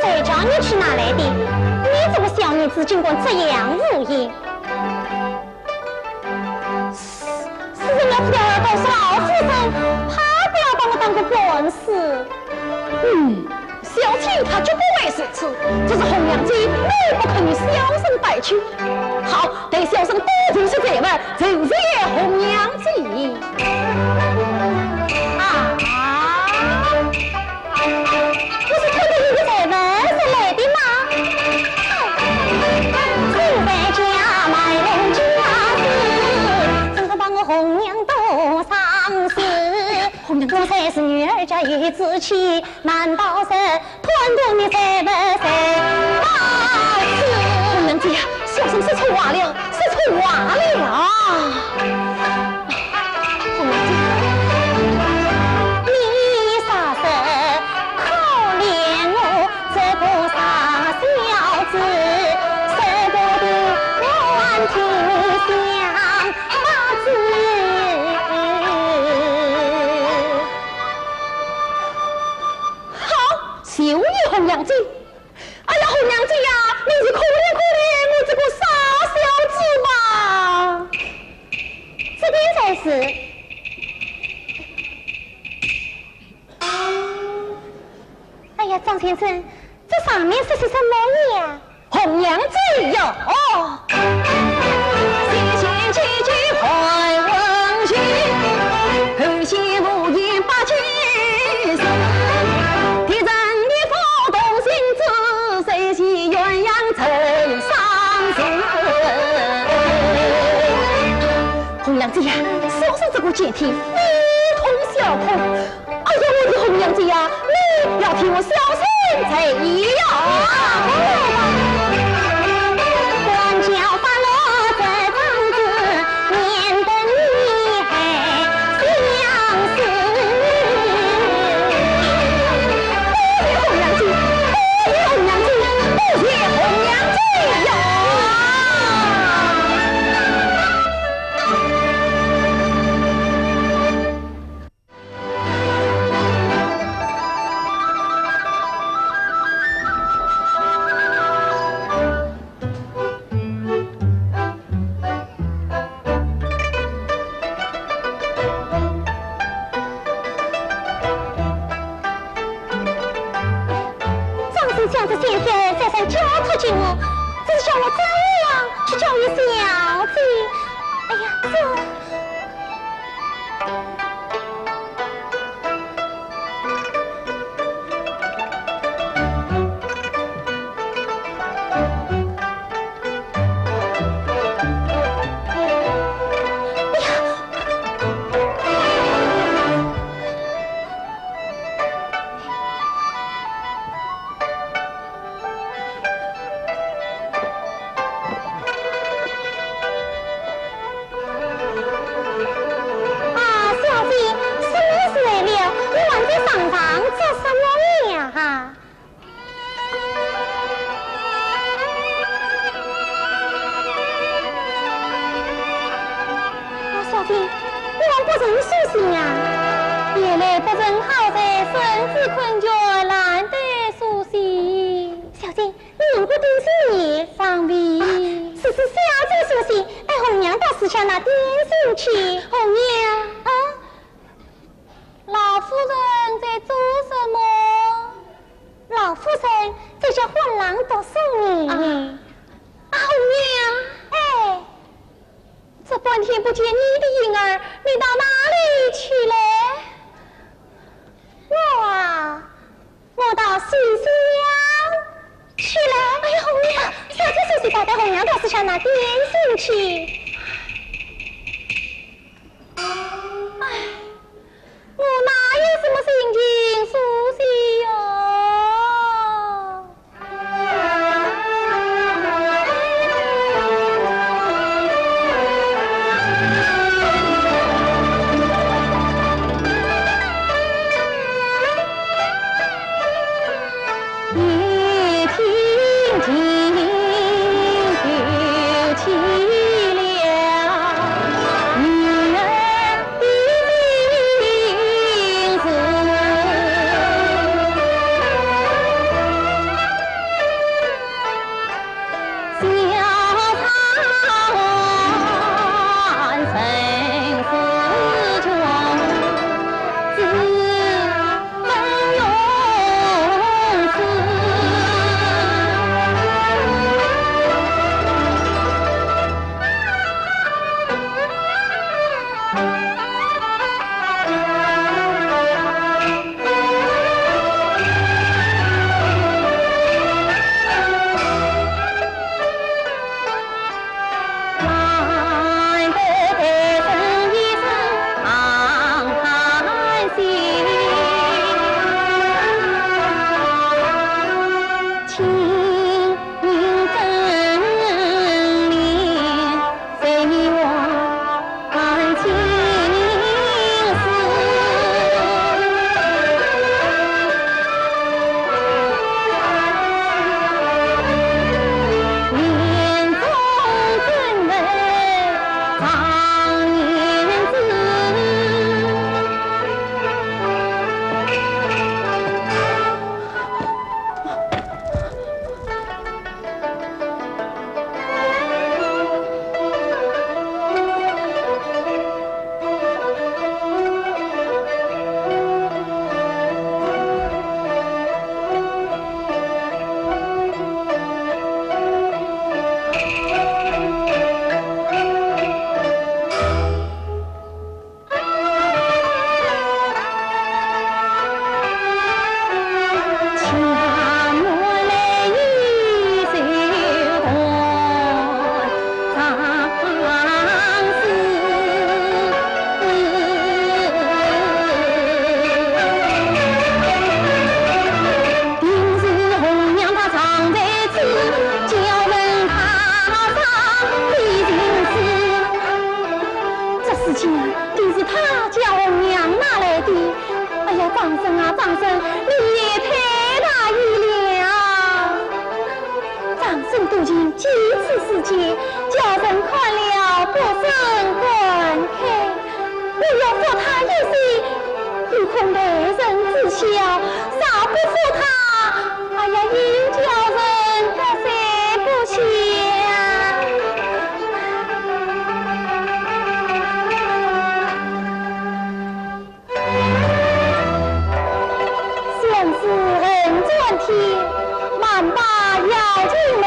谁叫你去拿来的？你这个小女子竟敢这样无礼！ 是，是人家这个告诉老夫人，她不要把我当个官司。嗯，小姐她绝不会如此，只是红娘姐你不肯与小生带去。好，待小生多做些责问，就谢红娘姐。啊。 不是偷偷摸摸才来的吗？现在家卖弄家私，真是把我红娘都伤心。红娘，我才是女儿家有志气，难道是贪图你才不才发痴？红娘姐呀，小生说错话了，说错话了。 你啥事可怜我这个傻小子，舍不得还听相骂子。好，就依红娘姐。 哎呀，红娘姐呀，你是可怜可怜我这个傻小子吧。这边才是。哎呀，张先生，这上面写些什么呀？红娘姐呀，哦。 红娘姐呀，小生这个贱体非同小可。哎呀，我的红娘姐呀，你要替我小生才呀。张先生这仙仙再三交托给我，只是叫我怎样去教育小姐。哎呀，这…… 哎呀！书信啊？夜来不曾好睡，甚是困倦，懒得书信。小姐，你用过定心丸？尚未。啊，是，是，小姐书信，待红娘到书房拿点心去。红娘。啊？老夫人在做什么？老夫人在教欢郎读书呢。啊，啊，红娘。哎。 这半天不见你的影儿，你到哪里去了？我啊，我到书房去了。哎呀，红娘，小姐说是带着红娘到书房拿点心去。哎，我哪有什么心情书信哟？这书信啊，定是他叫红娘拿来的。哎呀，张生啊，张生，你也太大意了。张生多情，几次思切，叫人看了不胜感慨。我要复他一信，又恐被人知晓，若不复他， 哎呀，又叫人割舍不下。相思恨转天，万把邀尽楼。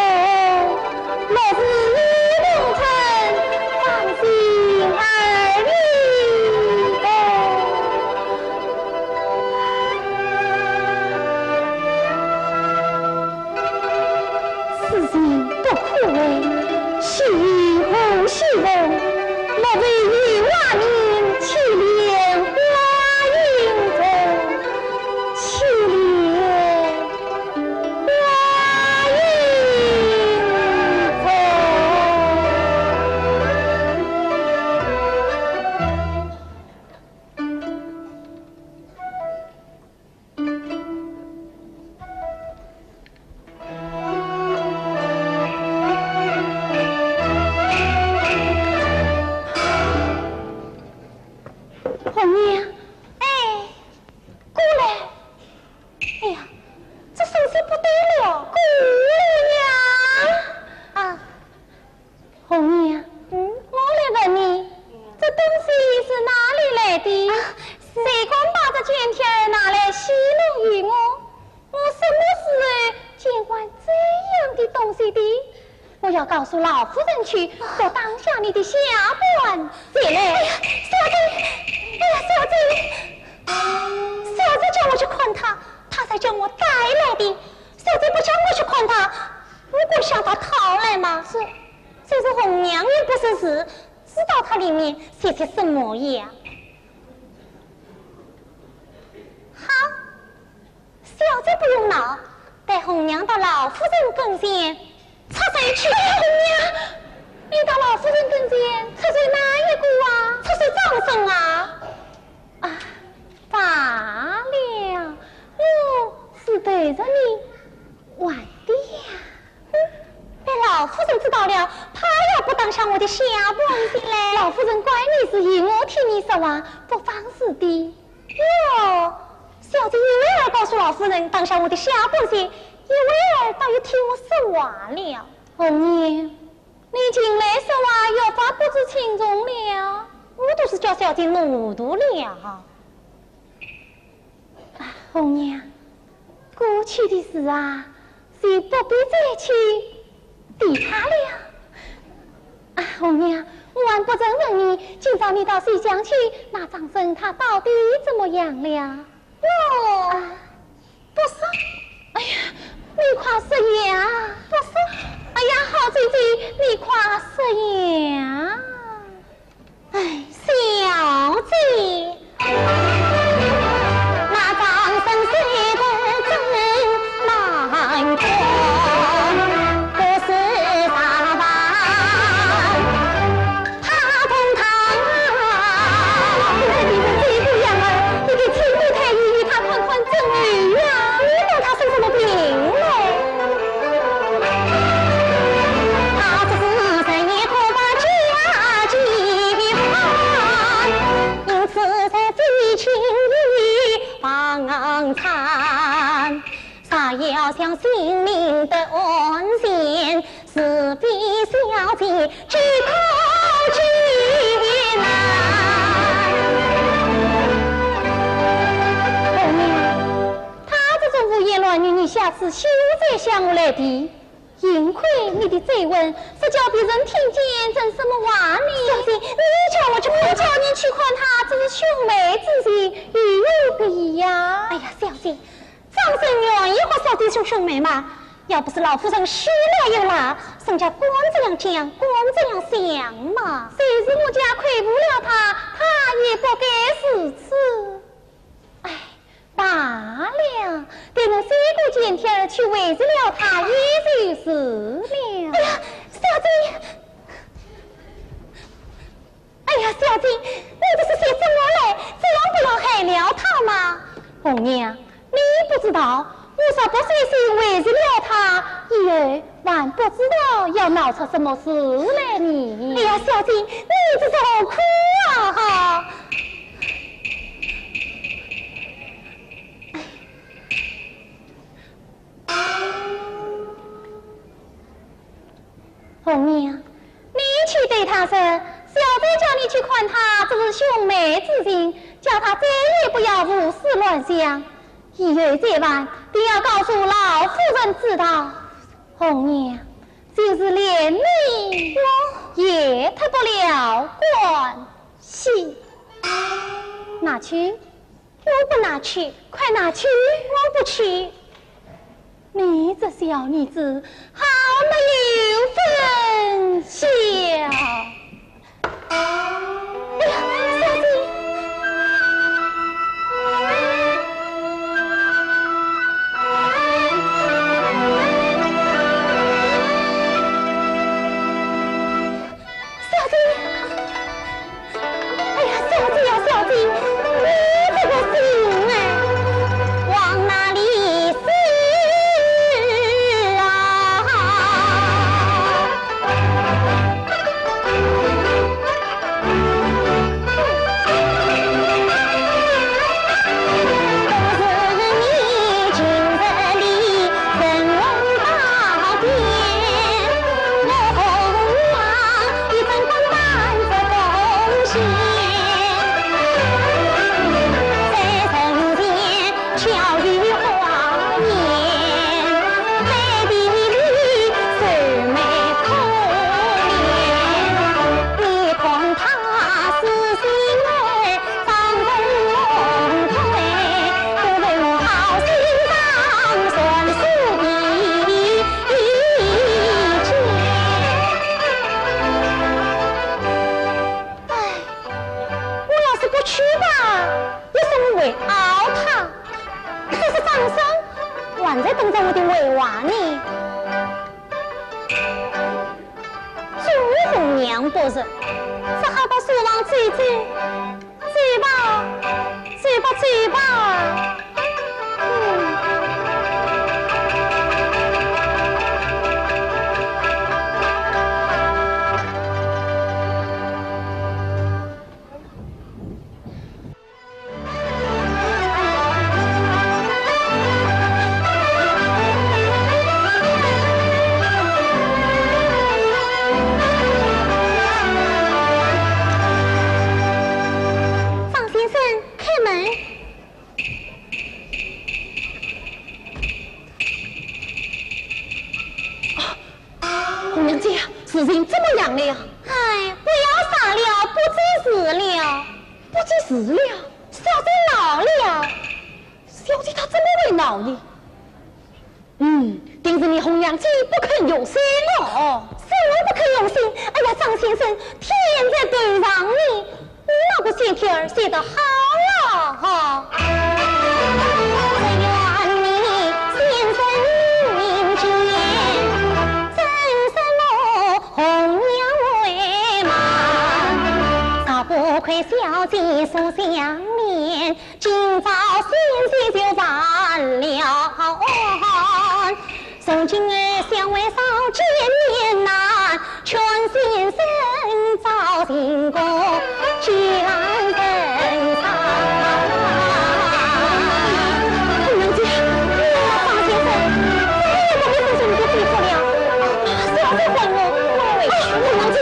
落日与同春，芳心二意哦。此情多可悲，须臾何须臾，莫非有坏人欺骗花影中，欺骗 花影中。要告诉老夫人去，我当下你的下半截嘞。哎呀，小姐，哎呀，小姐，小姐叫我去看他，他才叫我带来的。小姐不叫我去看他，我敢向他讨来吗？这，这是红娘也不识字，知道他里面写些什么呀？好， 小姐不用恼，待红娘到老夫人跟前出水去。哎，红娘，你到老夫人跟前出水哪一个啊？出水张生啊。啊，罢了，我是对着你玩的呀。哼，被老夫人知道了，怕要不当上我的下半截嘞。老夫人怪你是以我替你说话，不妨事的。 哟，小姐因为儿告诉老夫人当下我的下半截，因为儿倒也替我说话了。红娘，你近来说话越发不知轻重了，我都是叫小姐糊涂了。啊，红娘，过去的事啊， 就不必再去提他了。啊，红娘，我还不曾问你，今朝你到西厢去，那张生他到底怎么样了？哟，啊，不说。哎呀，你快说呀！不说。哎呀，好姐姐，你快说呀！ 哎，小姐，那张生虽然真难看，可是啥吧，他同他，你是这个样儿，你给亲姑太医与他看看症头呀。你拿他生什么病嘞？他只是人也可把家己看，因此在最近里放产，若要想性命得安全，势必小姐 只可去难。红娘，他这种胡言乱语，你下次休再向我来提。幸亏你的嘴吻，是叫别人听见成什么话呢？小姐，你叫我去看，叫你去看他，这是兄妹之情，有何不宜呀？哎呀，小姐， 张生愿意和小姐做兄妹嘛，要不是老夫人许了又赖，人家敢这样讲，敢这样想嘛。就是我家亏负了他，他也不该如此。哎，罢了，待我三个贱贴儿去慰藉了他，也就是了。哎呀，小姐， 哎呀，小姐，你这是些什么嘞？这样不要害了他吗？红娘，你不知道，我若不小心为难了他，以后还不知道要闹出什么事来呢。哎呀，小姐，你这是何苦啊？哈！ 红娘，你去对他说，小姐叫你去看他，这是兄妹之情，叫他再也不要胡思乱想。以后再犯，定要告诉老夫人知道。红娘，就是连你也脱不了关系。拿去。 我不拿去，快拿去！我不去。你这小妮子，好没有分晓！哎呀，小姐！小姐！ 哎呀，小姐呀，小姐，你这个心啊，往哪里使啊？生，还在等着我的回话呢。朱红娘不是，只好到书房走走。 走吧，走吧，走吧。嗯。张先生，开门。啊，红娘姐，事情怎么样了呀？哎，不要傻了，不济事了。不济事了？小姐恼了。小姐她怎么会恼呢？ 嗯，定是你红娘姐不肯用心哦。什么不肯用心？哎呀，张先生，天在头上呢，你那个心天儿想得好啊，哈。只愿你先生明鉴，怎生我红娘为慢，少不亏小姐所想念， 今朝先生就犯了案，从今儿相会少见面难，劝先生早行个寄来人上。红娘姐，张先生，再也不必受这种欺负了。小姐还我，我要回去。红娘姐，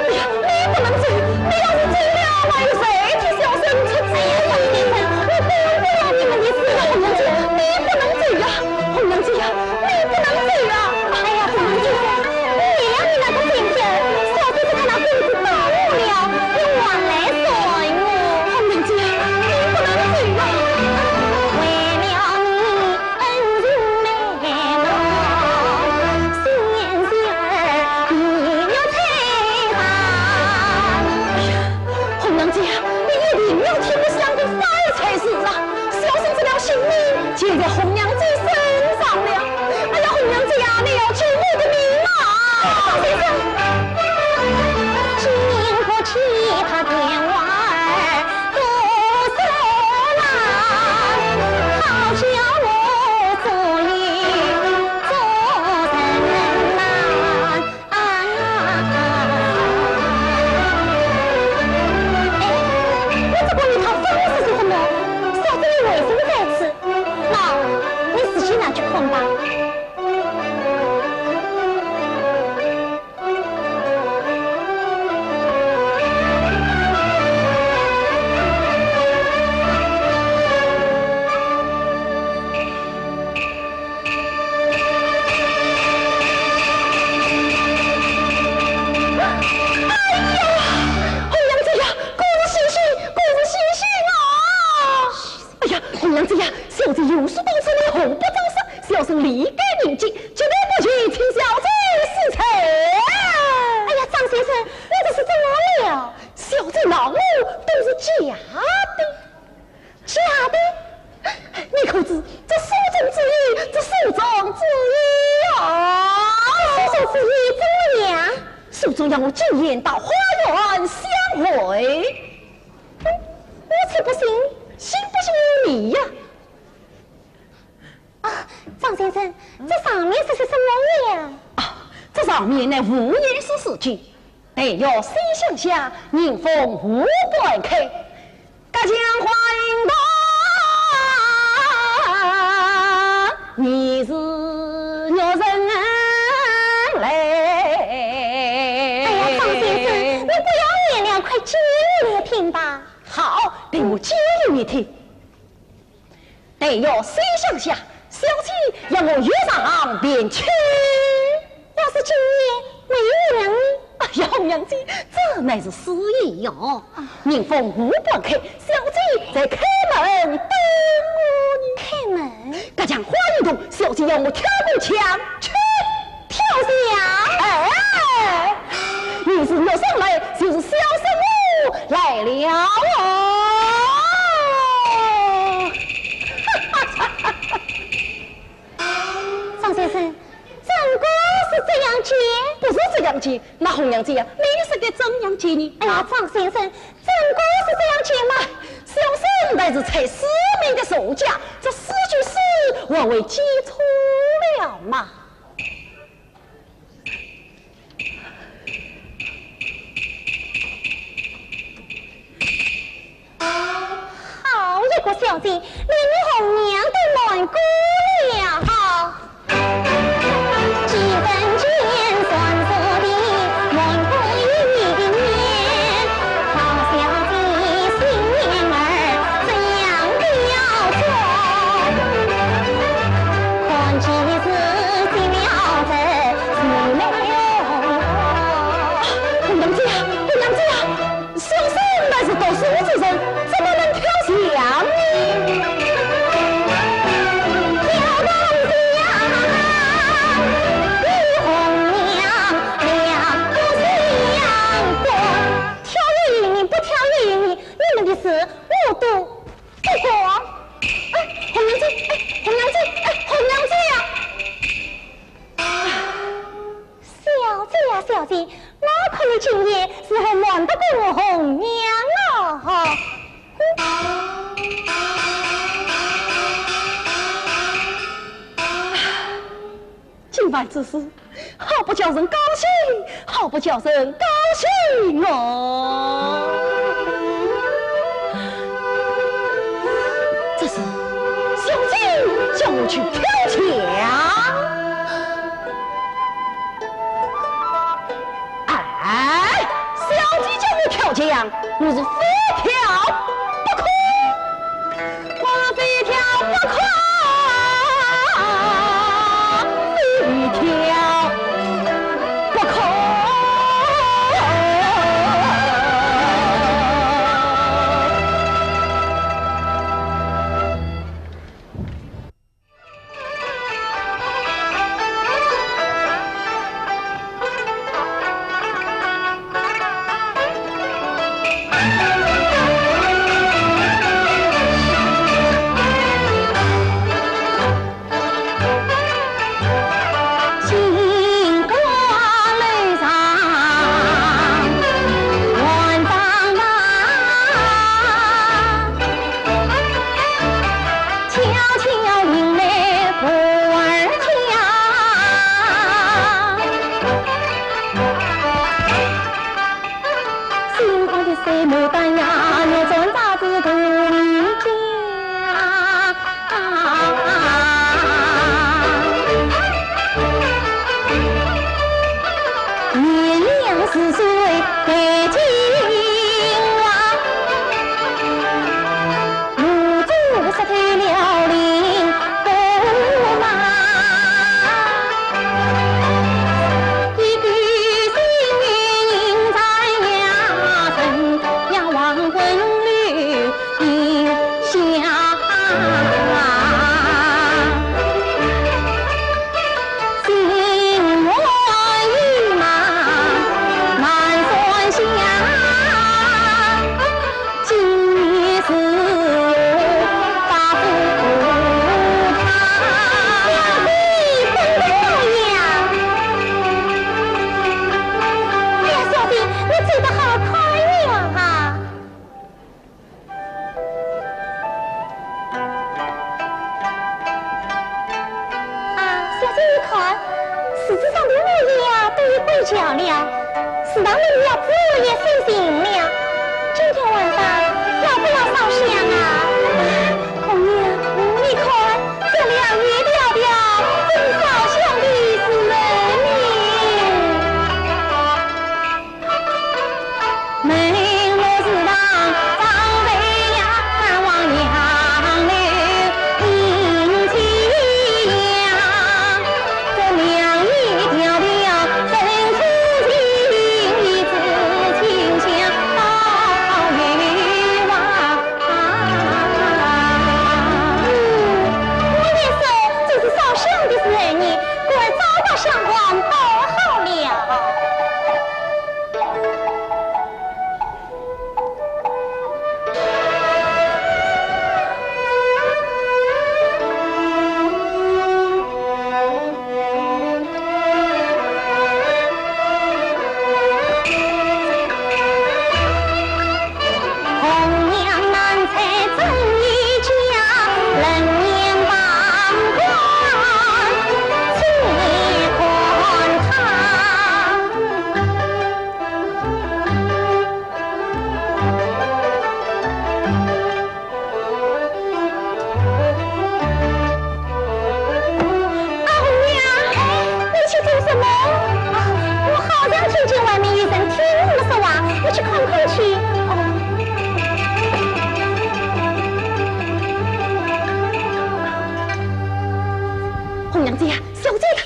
哎呀，你不能走，你要是走了，还有谁替小生出气？哎呀，张先生，我不要你们的事。红娘姐，你不能走呀！红娘姐呀，你不能走呀！哎呀，张先生，你原谅你那个心尖儿，小姐是看到公子到我了，又还来说我。红娘姐呀，你不能走呀！为了你 恩情难报，先前儿你要推翻。哎呀，红娘姐啊，你一定要替我想个法儿才是啊！小生这条性命全在红娘姐身上了。哎呀，红娘姐啊，你要救我的命啊！张先生，今不去他天王儿 不是啦，好叫我做官做人难啊！哎，我这个女讨生是些什么？小姐你为什么在此？喏，你自己拿去看吧。 哎呀，红娘姐呀，果是喜讯，果是喜讯啊！ 哎呀，红娘姐呀，小姐有事当事，你何必装傻？小生理该应接，绝对不会请小姐失礼。哎呀，张先生，你这是怎么了？小姐恼我都是假的。假的？你可知这书中之意，这书中之意啊！书中之意怎么样？书中要我今夜到花园相会。 我才不信，信不信由你呀。啊，张先生，这上面是些什么呀？啊，这上面乃无言书字迹，待月西厢下，迎风无半开。隔墙花影动，疑是玉人来。哎呀，张先生，你不要念了，快讲给我听吧。 好，待我讲与你听。待月西厢下，小姐要我月上便去。要是今夜没有月亮呢？哎呀，红娘姐，这乃是诗意哟。迎风无半开，小姐在开门等我呢。开门？隔墙花影动，小姐要我跳过墙去。 跳墙？哎，疑是玉人来，就是小生我来了哦。当今那红娘姐呀，你是个怎样见呢？哎呀，张先生，怎个是这样见嘛？小生乃是采诗名的作家，这诗句诗我为记错了嘛。 好一个小姐，连你红娘都瞒过了。几分间算数的瞒过一年，好小姐心眼儿怎样刁钻？看几次见了这是没有。红娘姐啊，红娘姐啊！ 小生乃是读书之人，怎么能跳墙呢？跳墙，与红娘两不相干。跳也由你，不跳也由你，你们的事我都不管。哎，红娘姐，哎，红娘姐，哎，红娘姐呀！ 小姐呀，小姐，我看你今夜是否瞒得过我红娘啊？今晚之事，好不叫人高兴，好不叫人高兴哦。这是小姐叫我去跳墙。 哎，小姐叫我跳墙，我是非跳不可，我非跳不可，非跳不可。 哎呀，小姐，你醉得好快呀！啊，小姐，你看，树枝上的落叶啊，都有归巢了，池塘里的鱼儿也醒醒了。今天晚上要不要烧香啊？红娘，你看，这两月迢迢，正烧香的时辰呢。娘子呀，小姐她……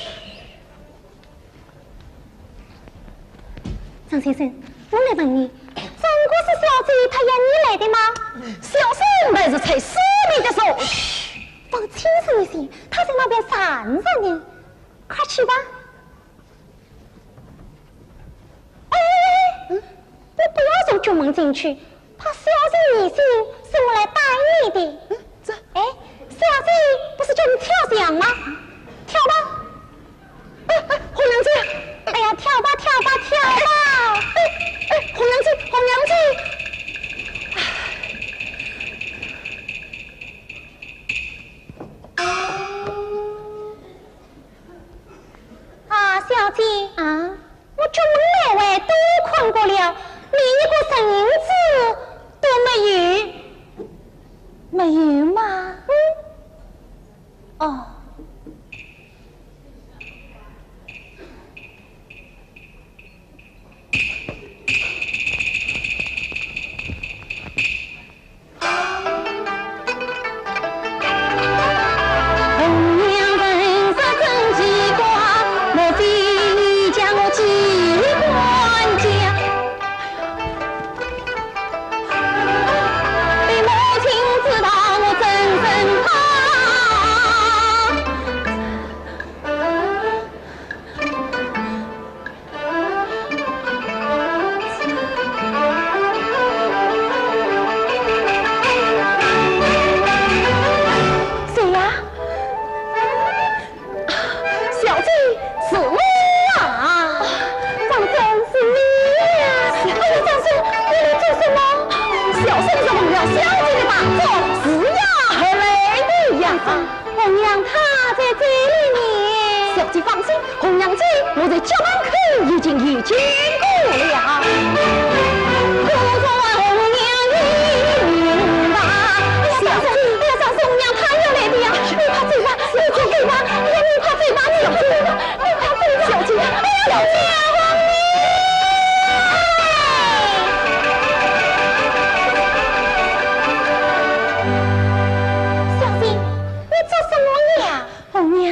张先生，我来问你，真个是小姐她要你来的吗？小生乃是才师里的手。放轻声一些，她在那边站着呢，快去吧。 哎，你不要从角门进去，怕小姐疑心是我来带你的。嗯，这……哎，小姐不是叫你跳墙吗？跳吧。哎，哎，红娘姐。哎呀，跳吧，跳吧，跳吧。哎，哎，红娘姐，红娘姐。啊，小姐。啊？ 我角门内外都看过了，连一个人影子都没有。没有吗？嗯。哦。 谁呀？小姐，是我啊！张生，是你呀！哎呀，张生，你来做什么？小生是奉了小姐的大旨，是呀，而来的呀。 红娘她在这里呢。小姐放心，红娘姐，我在角门口已经遇见过了。哎呀，小姐，哎呀，小姐，红娘她要来的呀，你快走吧，你快走吧，哎呀，你快走吧，你快走吧，你快走吧。小姐，哎呀，小姐，红娘。 小姐，你做什么呀？红娘，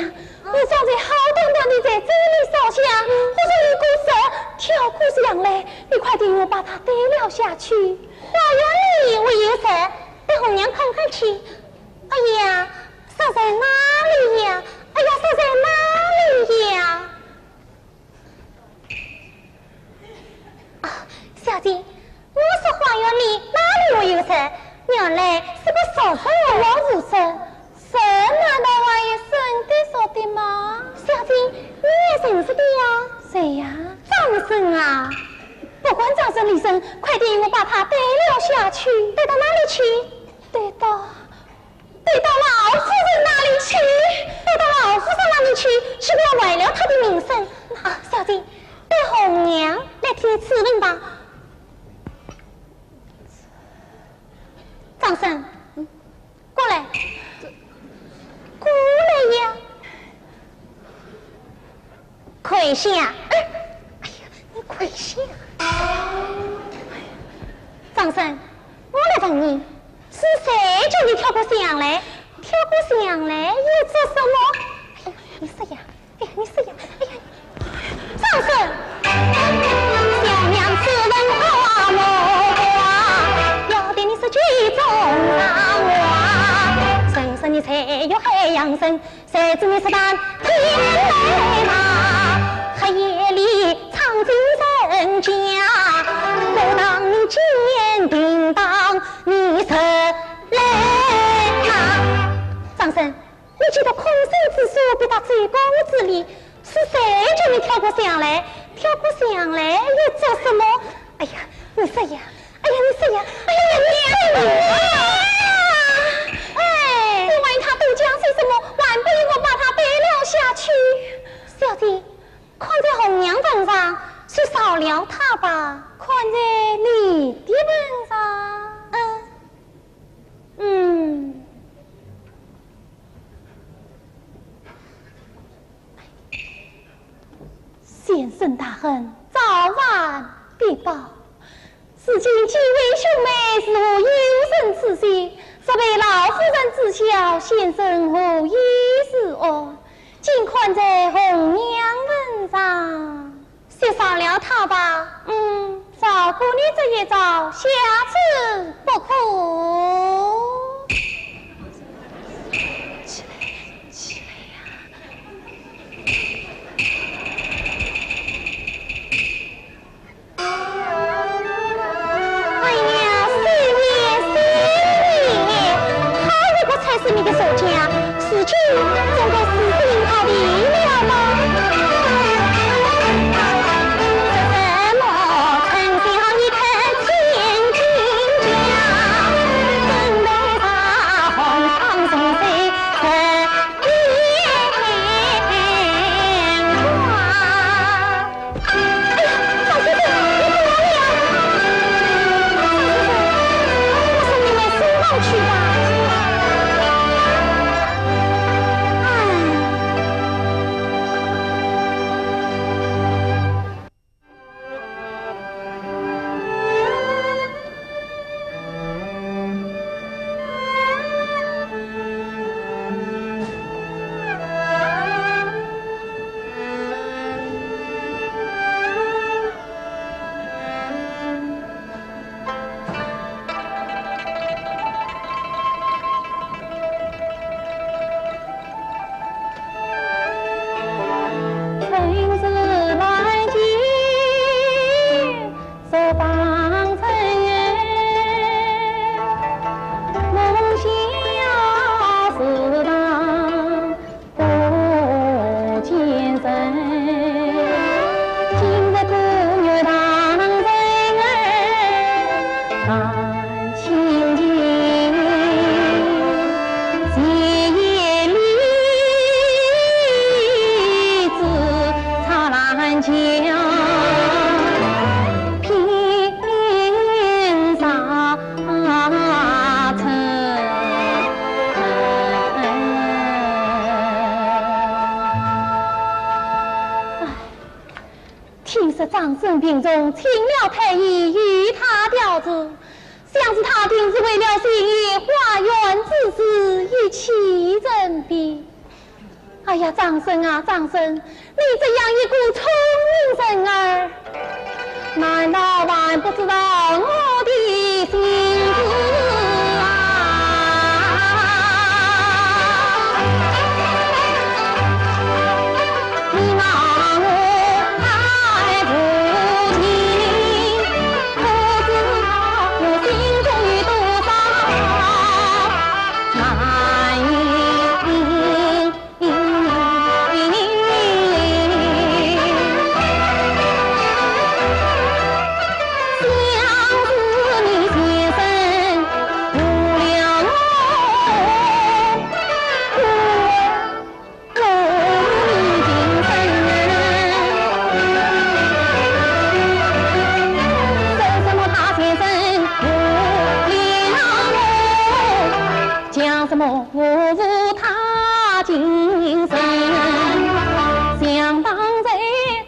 我刚才好端端地在这里烧香，忽然有个蛇跳过墙来，你快替我把它带了下去。花园里我有蛇，带红娘看看去。哎呀，蛇在哪里呀？哎呀，蛇在哪里呀？ 啊，小姐，我说花园里哪里会有蛇？原来是个蛇人。我是蛇，蛇难道还有生的熟的吗？小姐，你也认识的呀？谁呀？张生啊！不管张生李生，快点我把他带了下去。带到哪里去？带到 带到老夫人那里去，带到老夫人那里去，岂不要坏了她的名声？啊，小姐，待红娘来替你质问吧。张生，嗯，过来，过来呀。 跪下。哎，哎呀，你跪下。张生，我来问你，是谁叫你跳过墙来？跳过墙来又做什么？哎呀，你说呀，哎呀，你说呀，哎呀，张生。小娘此人好目光，要对你说句中上话，人生你才有海洋深， 谁知你是当天来嘛，黑夜里闯进人家，不当你坚定当你是来嘛。张生，你既得空手之术，必达周公之礼，是谁叫你跳过墙来？跳过墙来又做什么？哎呀，你说呀， 哎呀，你说呀，哎呀，你说呀！哎，你为他多讲些什么，还不与我把他带了下去。小姐，看在红娘份上，就饶了他吧。看在你的份上？嗯，嗯。 先生大人，早晚必报。如今几位兄妹是无有人之喜，若被老夫人知晓，先生无以自安。今一朝，下次不可。起来，起来呀！哎呀，水月，水月，好一个猜谜的作家， 如今总该死心塌地了吧？哎呀，赵先生，你怎么了？赵先生，我送你回书房去吧。唉。 听说张生病重，请了太医与他调治，想是他定是为了新月花园之事一气生病。哎呀，张生啊，张生，你这样一个聪明人儿，难道还不知道我的心事啊？ 讲什么我无他精神，想当初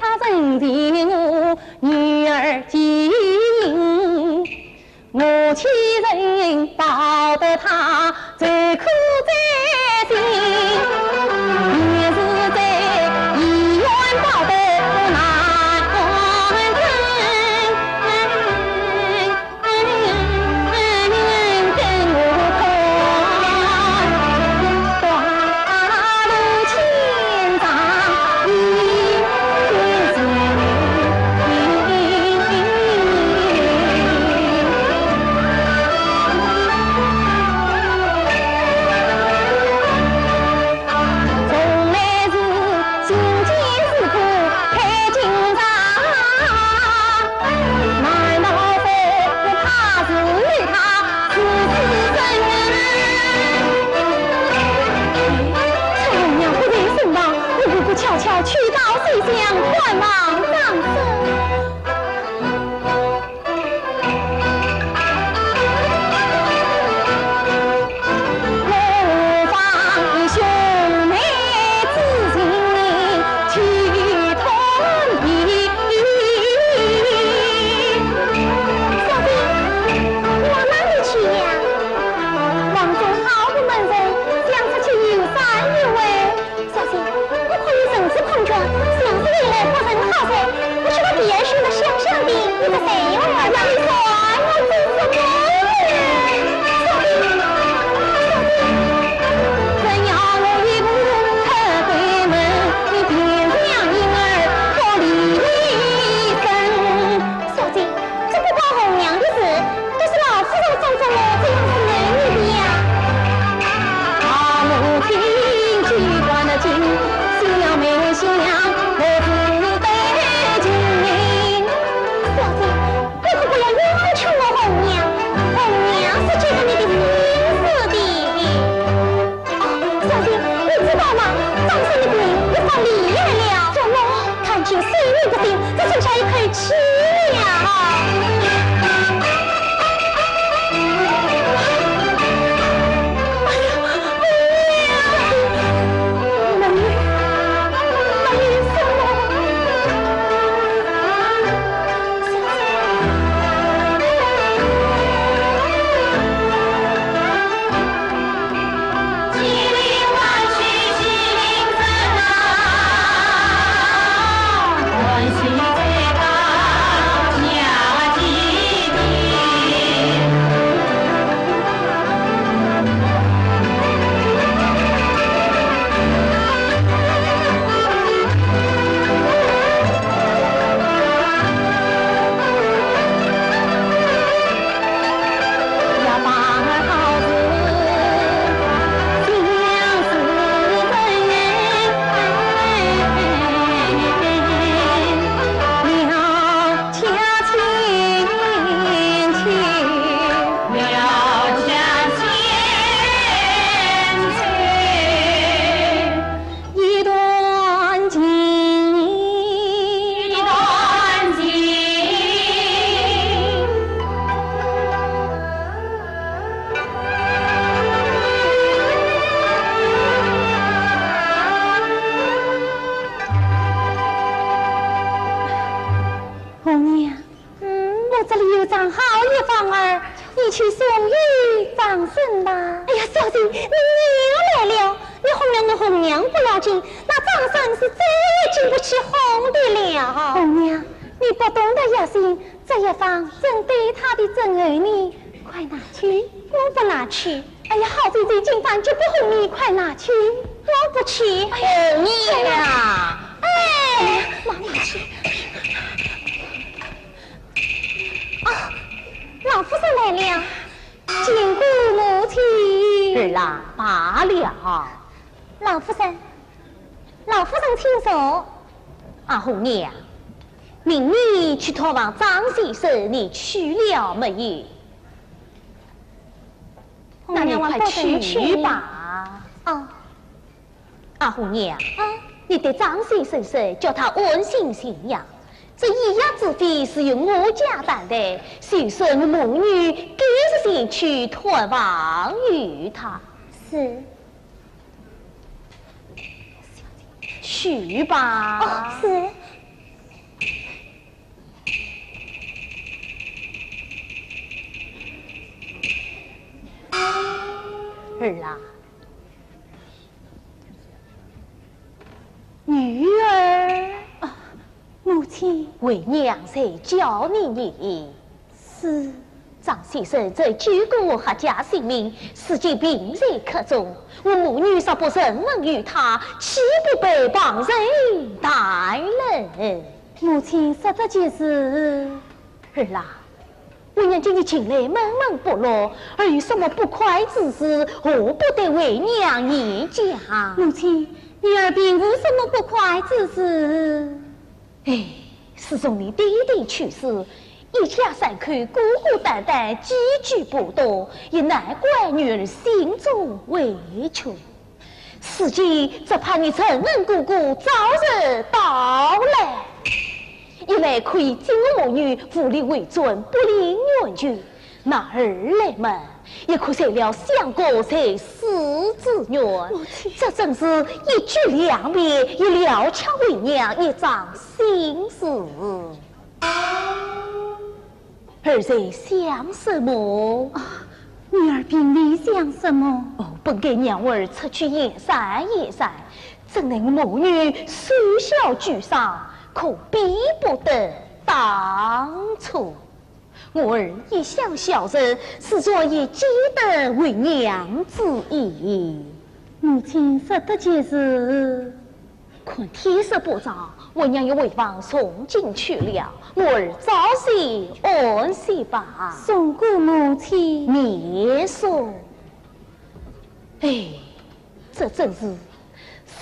他曾替我女儿寄银，我岂曾报答他，最苦在心，也是在医院报答难成。 从来是心间是苦海情长，难道说不怕是与他此次生？趁红娘不在身旁，我不如悄悄去到西厢，看望张生。 小姐，往哪里去呀？房中好不闷人，想出去游散一回。 小姐，我看你神志困倦，想是夜来不曾好睡，我去把灯张生的病越发厉害了。怎么？看见死人的心，只剩下一口气了。哎呀，哎呀，没有，没有什么。 一段情，一段情。红娘，嗯，我这里有张好药方儿，你去送与张生吧。哎呀，小姐，你又来了。 你哄了我红娘不要紧，那张生是再也经不起哄的了。红娘，你不懂得药性，这药方正对他的症候呢。快拿去。我不拿去。哎呀，好姐姐，今番绝不哄你，快拿去。我不去。哎呀，红娘。哎，妈妈去。啊，老夫人来了。 见过母亲。儿啊，罢了。老夫人，老夫人请坐。啊，红娘，命你去探望张先生，你去了没有？红娘，那你快去吧。哦。 啊，红娘，啊？你对张先生说，叫他安心静养。这医药之费是由我家担待，就说我母女今日前去探望于他。是。去吧。哦，是。儿啊， 女儿。啊，母亲。为娘在叫你呢。是。张先生这救过阖家性命，如今病在客中，我母女若不承蒙于他，岂不被旁人谈论？母亲说得极是。儿啊， 为娘见你近来闷闷不乐，而有什么不快之事，何不对为娘言讲？母亲，女儿并无什么不快之事。哎，自从你爹爹去世，一家三口孤孤单单，寄居不多，也难怪女儿心中委屈。 如今只盼你承蒙哥哥早日到来，一来可以救我母女无力回转，不离冤仇；那二来嘛，也可遂了相国垂死之愿。母亲。这真是一举两便，也了却为娘一桩心事。 儿在想什么？啊，女儿并未想什么。哦，本该娘儿出去游散游散，怎奈我母女受小重伤，可比不得当初。我儿一向孝顺，自然也记得为娘之意。母亲说得极是。 看天色不早，为娘要回房诵经去了，我儿早些安歇吧。送过母亲。免送。哎，这真是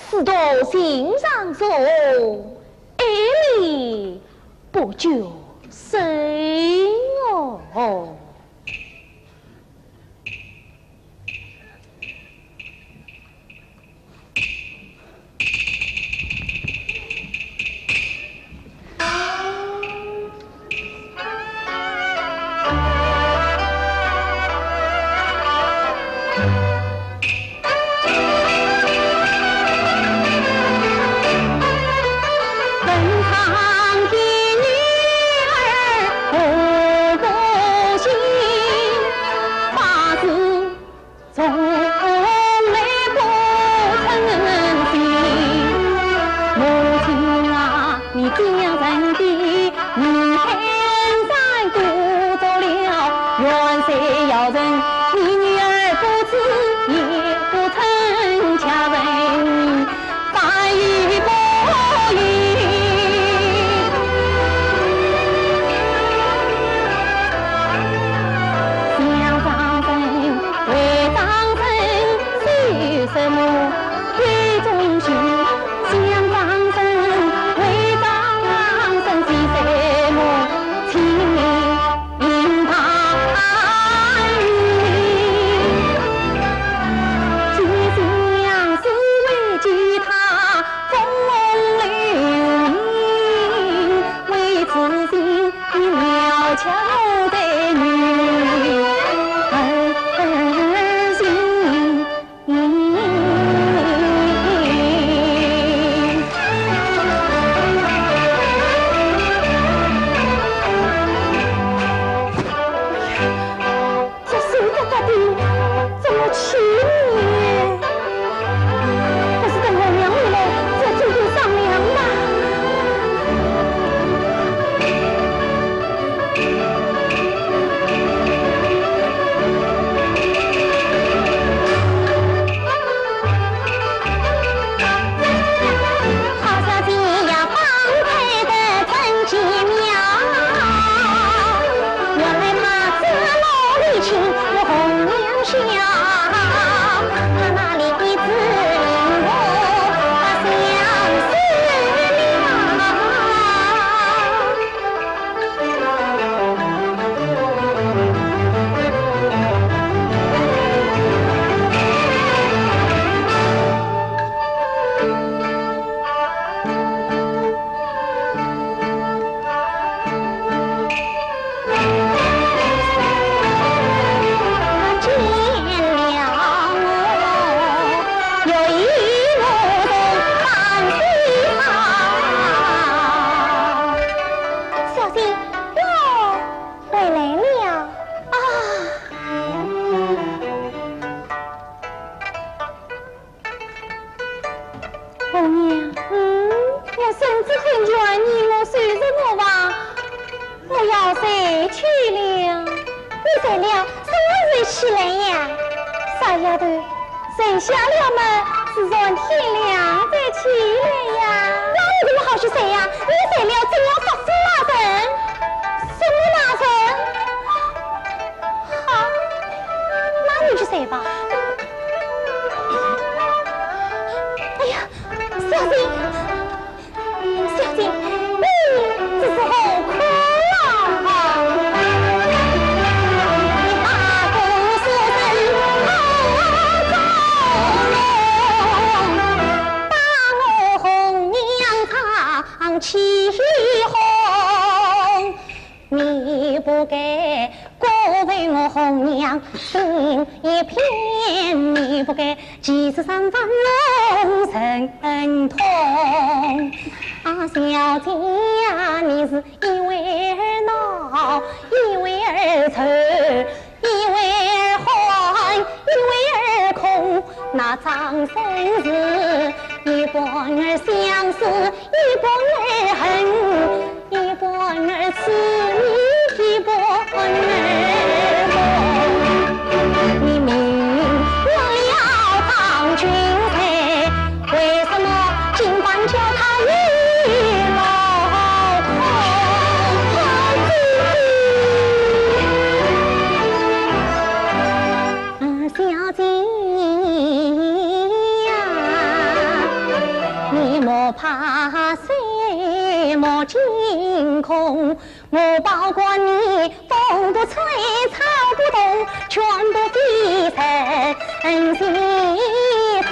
事到情场中，爱理不绝身哦。红娘，嗯，我身子很软，你莫收拾我吧，我要睡去了。你睡了，什么时候起来呀？傻丫头，人下了嘛，自然天亮再起来呀。那你怎么好去睡呀？你睡了，怎样杀死那人？什么那人？好，那你去睡吧。哎呀， 小姐，小姐，你这是何苦啊？啊，小姐呀，你莫怕，谁莫惊恐，我保管你风不吹，草不动，全部飞在西风。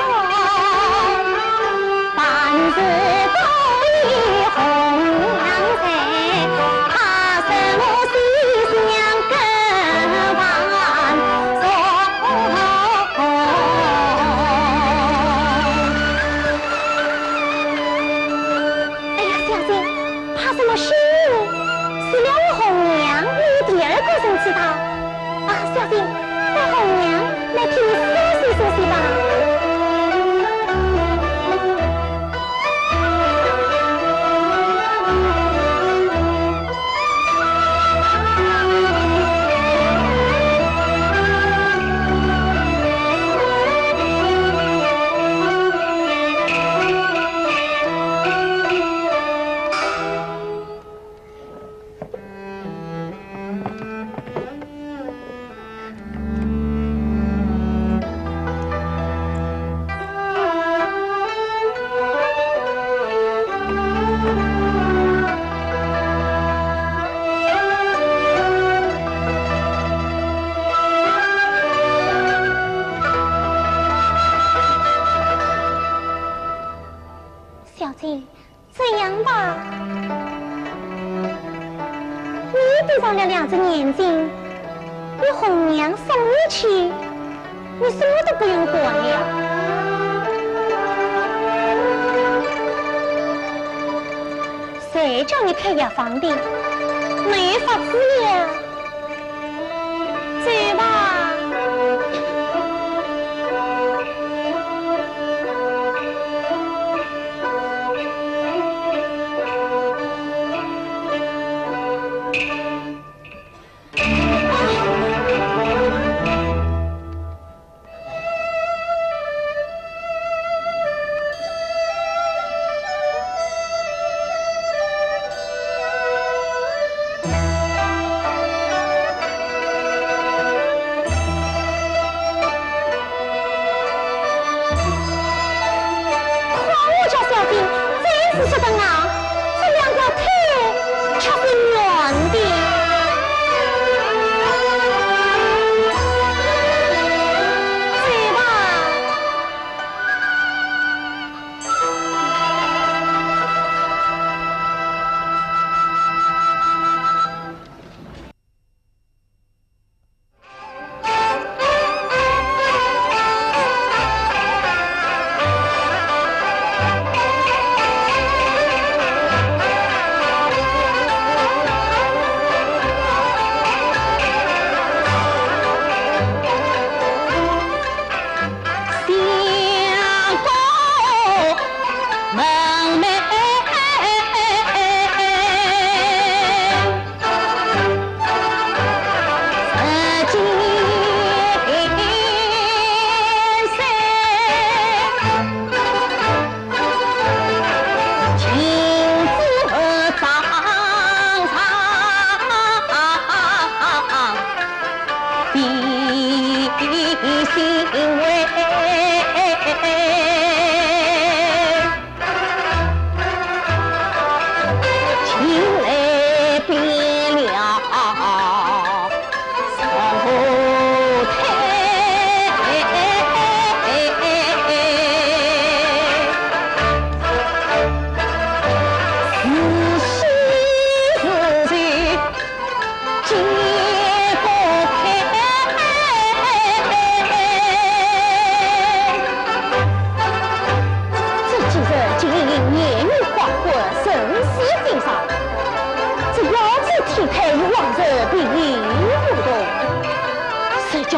哎呀，小姐，怕什么羞呢？除了我红娘，没有第二个人知道。啊，小姐，待红娘来替你梳洗梳洗吧。小姐，这样吧，你闭上了两只眼睛，有红娘送你去，你什么都不用管了。谁叫你开药房的？没法子了。 走吧。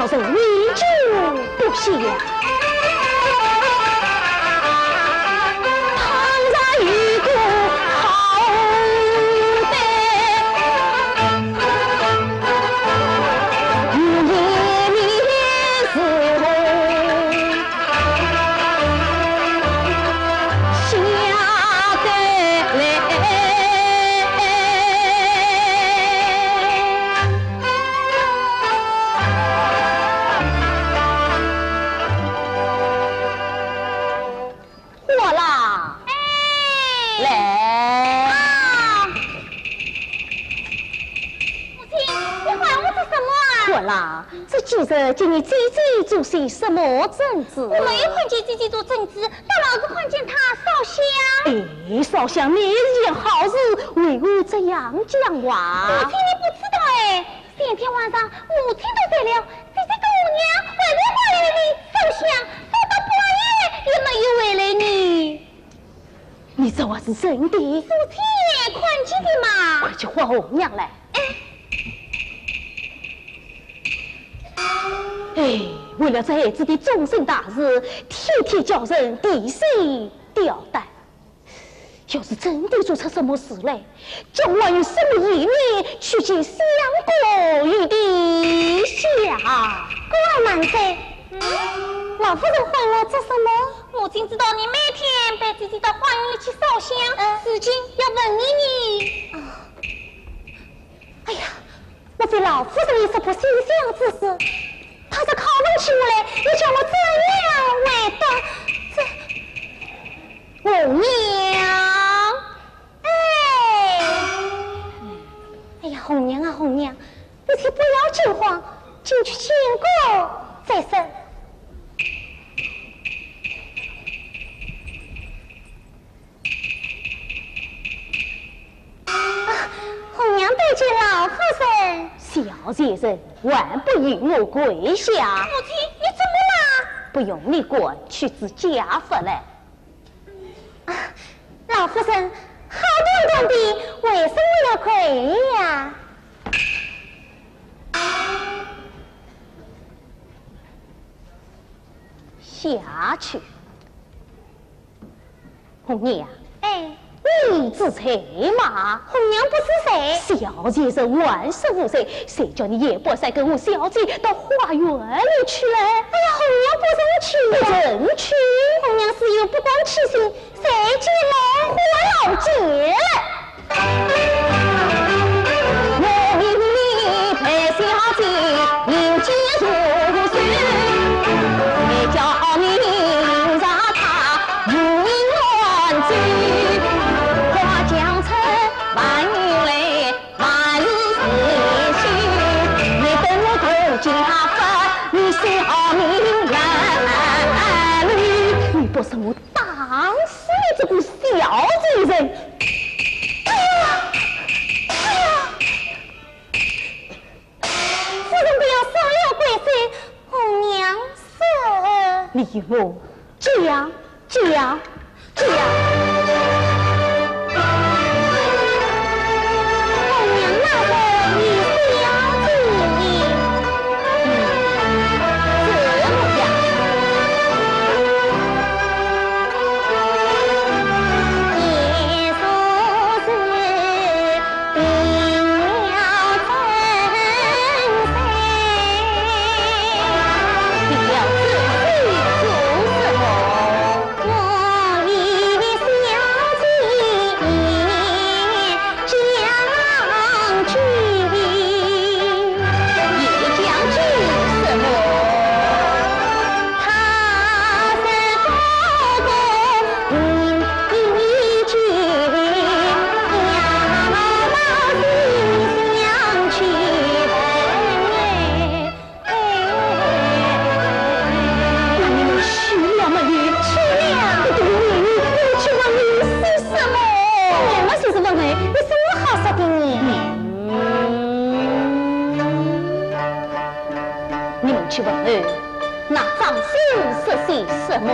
人为君不祥。倘若有个好歹，有一面是红，下得来。 火辣，哎。来。啊。母亲，你唤我做什么啊？火辣，这几日见你姐姐做些什么针黹？我没有看见姐姐做针黹，倒老是看见她烧香。哎，烧香乃是件好事，为何这样讲话？母亲，你不知道哎。 前天晚上，母亲都睡了，姐姐跟红娘还在花园里烧香，烧到半夜也没有回来呢。你这话是真的？是亲眼看见的嘛。快去唤红娘来。哎。哎，为了这孩子的终身大事，天天叫人提心吊胆。 要是真的做出什么事来，将来有什么颜面去见相公与殿下？姑奶奶。嗯？老夫人唤我做什么？母亲知道你每天陪姐姐到花园里去烧香，嗯。如今要问你呢。啊。哎呀， 莫非老夫人也说破心香之事？她若拷问起我来，又叫我怎样回答？这，红娘，哎，哎呀，红娘啊，红娘，你且不要惊慌，进去见过再说。 啊，红娘拜见老夫人。小贱人，还不与我跪下！母亲，你怎么了？不用你管，去自家发来。啊，老夫人，好端端的，为什么要跪呀？下去。 红娘，哎。你是谁嘛？红娘不是谁。小贱人，还说无罪，谁叫你也不该跟我小姐到花园里去嘞？哎呀，红娘不曾去呀。不曾去？红娘自幼不敢去，谁见了？我老姐嘞。 我命你陪小姐迎接入睡，再叫你迎着她入云乱醉，花将春满来满是喜，你等我渡尽她分你小命人。你不是我打死你这个小贱人！ 夫人不要伤了贵手，红娘说。你与我讲，讲，讲。红娘那日与小姐。嗯，这样。 那你们去了没有？去了。你等我问你，你们去问你些什么？我就是问你，有什么好说的呢？嗯，你们去问候，那张生说些什么？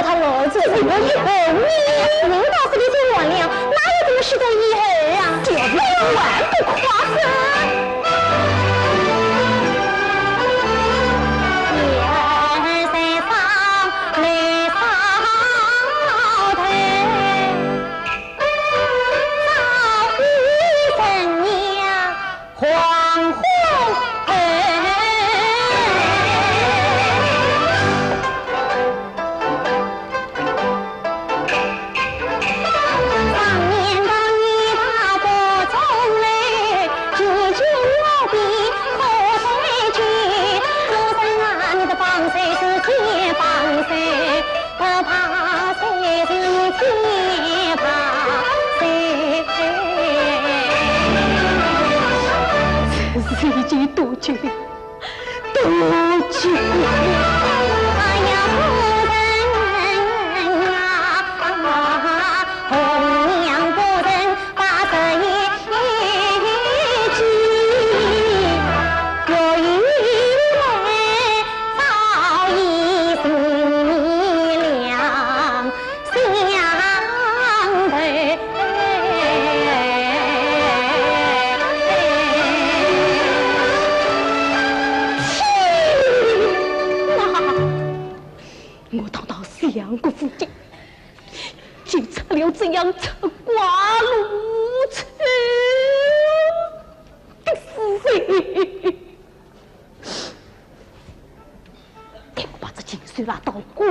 他儿子什么以后呢？人到这里就完了，哪有这么许多以后啊？这是还不快说！这是一件多绝的 多情。哎呀，夫人啊，红娘夫人把这一计，我以为早已心凉。 相对。天哪！我堂堂相国府的，竟出了这样出瓜露丑的事情。 待我把这禽兽拉到官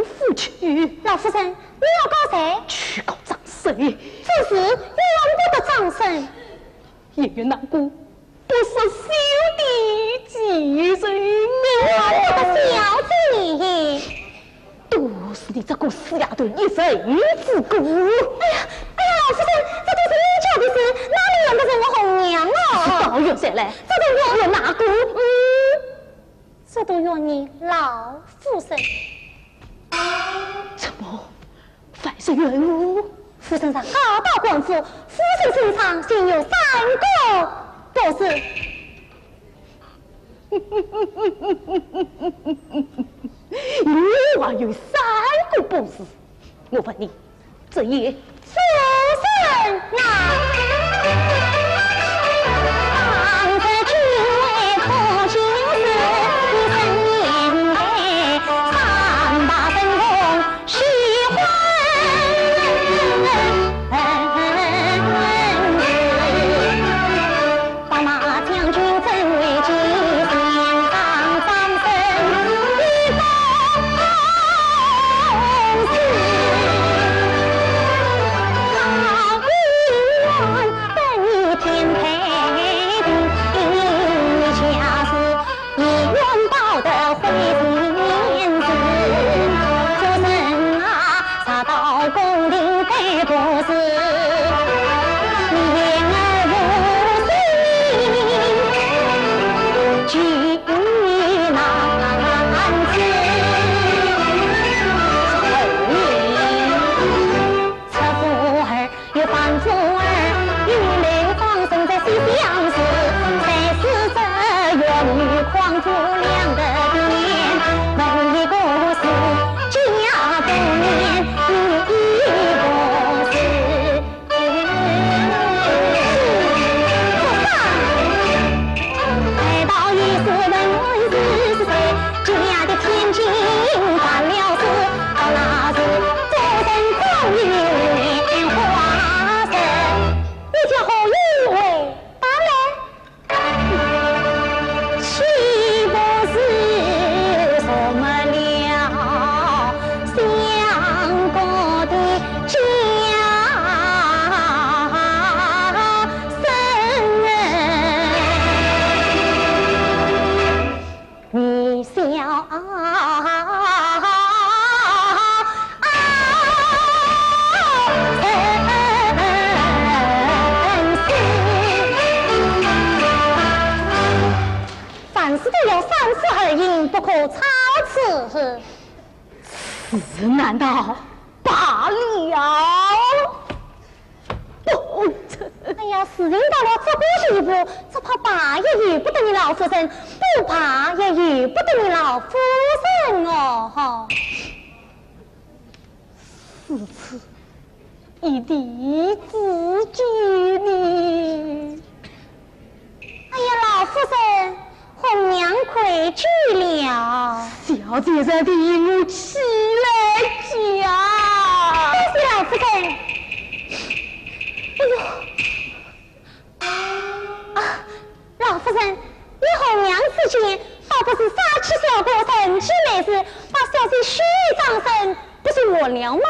府去。老夫人，你要告谁？去告张生。这事由不得张生。也有那个不识羞的贱人啊！我的小姐你。都是你这个死丫头一人之过。哎呀，哎呀，老夫人，这都是你家的事，哪里怨得着我红娘啊？是宝玉才来。这都怨……怨哪个？嗯。 这都怨你老夫人。怎么，还是怨我？夫人若告到官府，夫人身上竟有三个博士。我还有三个博士？我问你， 这也夫人啊。你家何以会打来？ 岂不是辱没了相国的家声？你笑啊，真是。 凡事都要三思而行，不可操持。此事难道罢了？不成。哎呀，事情到了这个地步，只怕罢也由不得你老夫人，不罢也由不得你老夫人哦。如此，一定之计呢？哎呀，老夫人，红娘愧疚了。小姐在这里，我起来讲。多谢老夫人。哎呦，啊，老夫人，你红娘之见，倒不是杀妻小过，成其美事，把小姐许与张生，不是完了吗？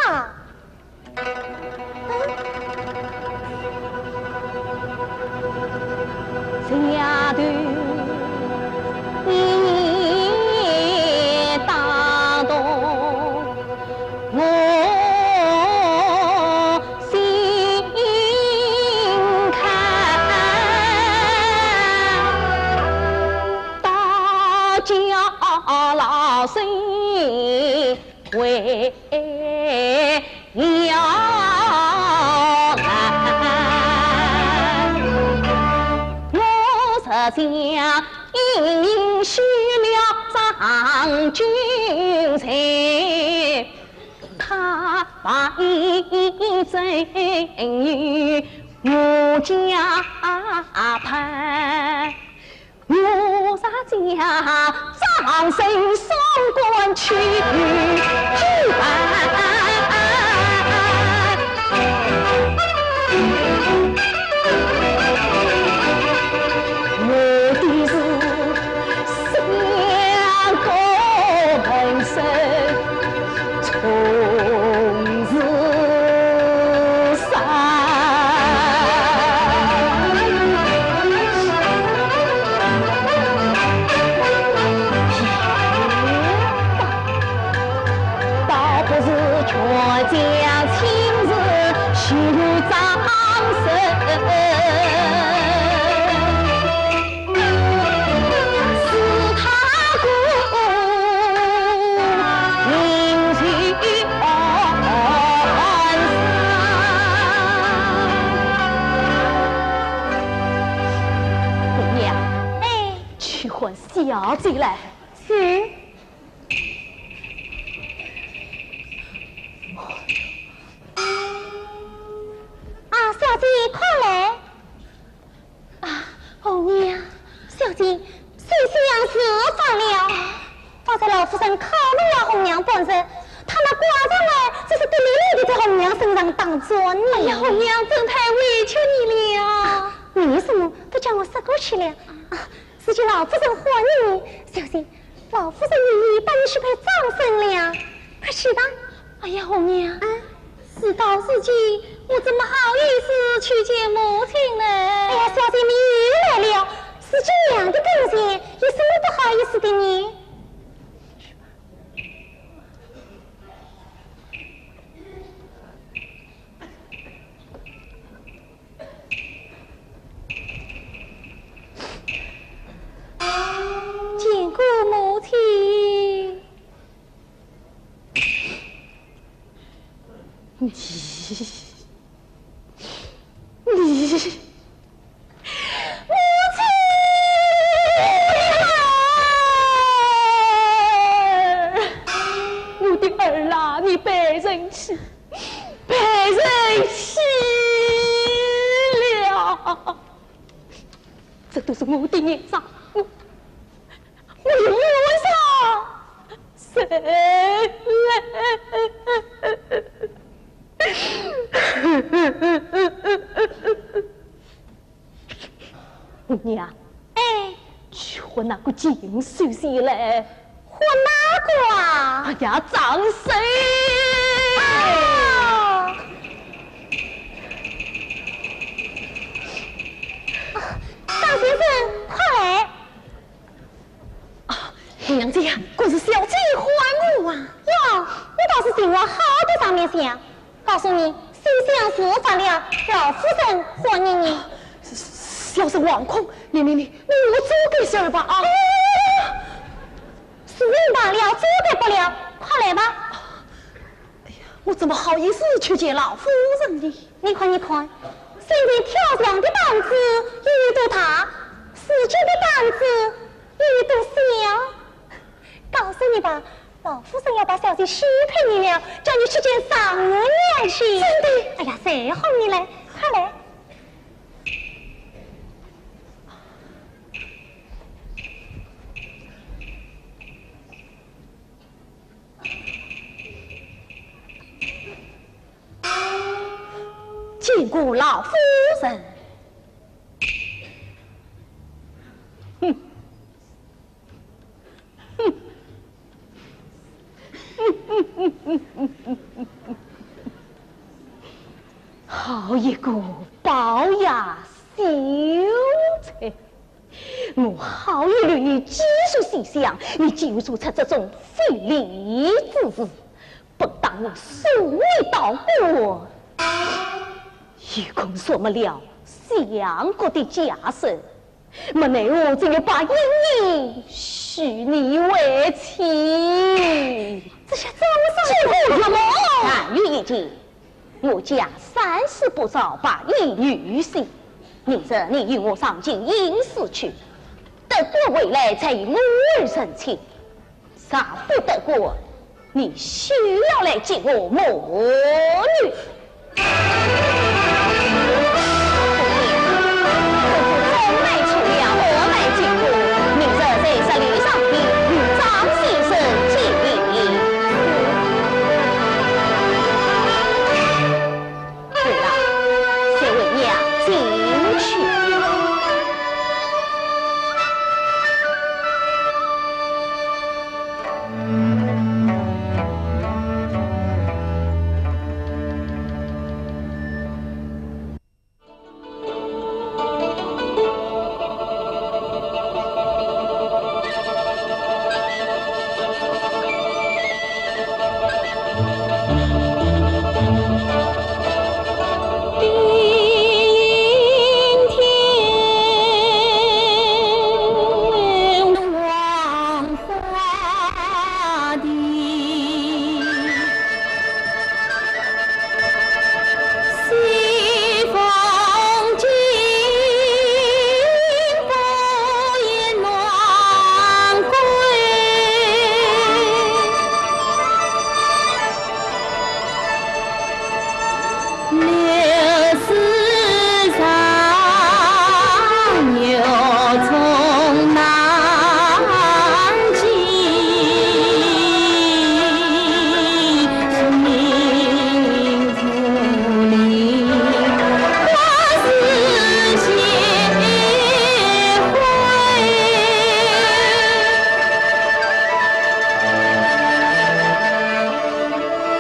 红娘，哎，去唤小姐来。是。啊，小姐，快来。 啊，红娘。小姐，小姐，事发了。方才老夫人拷问了红娘半日，她那寡人儿只是滴溜溜地在红娘身上打转呢。哎呀，红娘，真太委屈你了。没什么，都叫我说过去了。啊，如今老夫人欢迎你，小姐，老夫人愿意带你去陪张生了。快去吧。哎呀，红娘。啊？ 事到如今，我怎么好意思去见母亲呢？哎呀，小姐，你又来了，如今娘的跟前，有什么不好意思的呢？见过母亲。 你，你，母亲儿，我的儿啊，你被人欺，被人欺了。这都是我的孽障，我，我又冤枉谁了？ 红娘。哎。去唤那个禽兽来。唤哪个啊？哎呀，张生。啊。啊，张先生，快来。 啊，红娘姐呀，可是小姐唤我啊。哟，你倒是情愿好得上面些。告诉你，首相事发了，老夫人欢迎你。小生惶恐，你，你，你，你与我做个事儿吧啊！哎，事情大了，做个不了，快来吧。 哎呀，我怎么好意思去见老夫人呢？你看，你看，先前跳床的板子又有多大，如今的板子又有多小。告诉你吧，老夫人要把小姐许配你了，叫你去见状元去。真的？哎呀，谁哄你嘞？快来！见过老夫人。哼。 好一个宝雅秀才！我好一日与你寄宿西厢，你竟然做出这种非礼之事，本当我送你到官，又空说没了相国的家室， 没奈何，只有把莺莺许你为妻。这下怎么说？这个月么？但有一件，我家三世不招白衣女婿，明日你与我上京应试去，得官回来再与我儿成亲。 若不得官，你休要来见我母女。从来出了我来见过，明日在十里长亭与张先生见面。是啊，随为娘进去。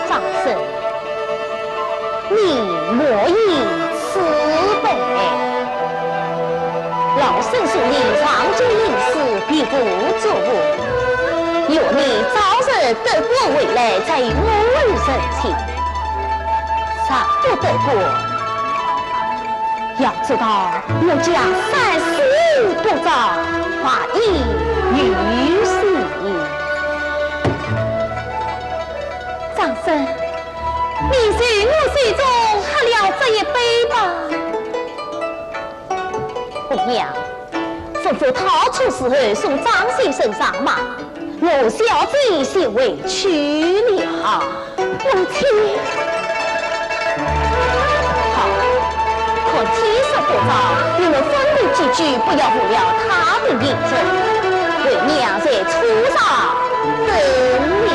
张生，你莫以此悲。老身送你上京应试，别无主物，愿你早日得官回来，再与我儿成亲。 若不得官，要知道我家三世不招白衣女婿。张生，你随我手中喝了这一杯吧。 红娘，吩咐逃出时候送张先生上马，我小姐先回去了。母亲。好，看天色不早，你们分别几句，不要误了他的行程。为娘在车上等你。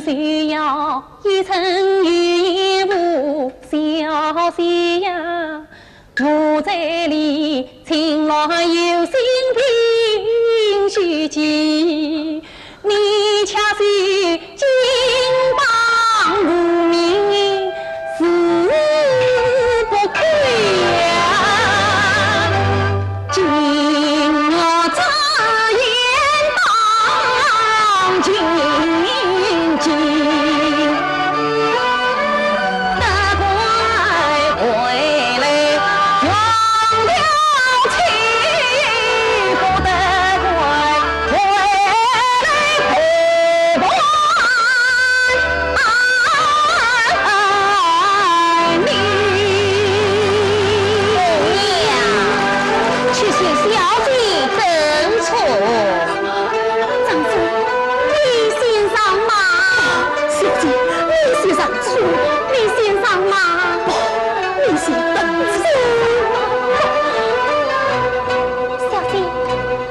谁呀，一生有言无小姐呀，我在里情来有心病须记，你且是金榜无名是不可呀。 今我只言当尽尽，得快回来用了气，不得快回来陪伴。 红娘，且听小姐斟酌。长子，你先上马。小姐，你先上车。你先上马。不，你先等车。小姐，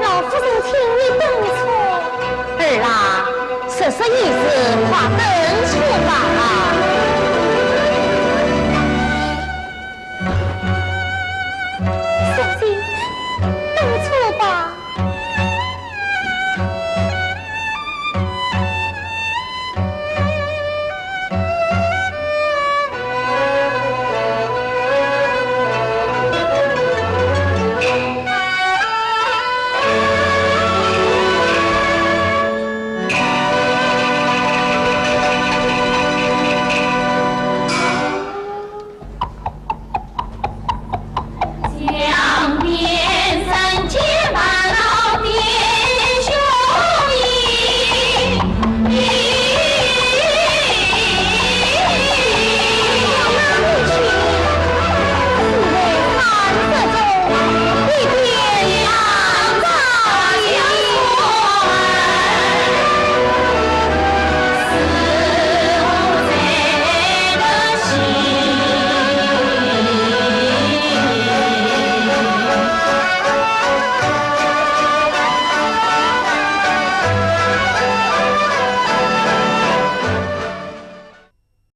老夫人请你等车。儿啊，这是一时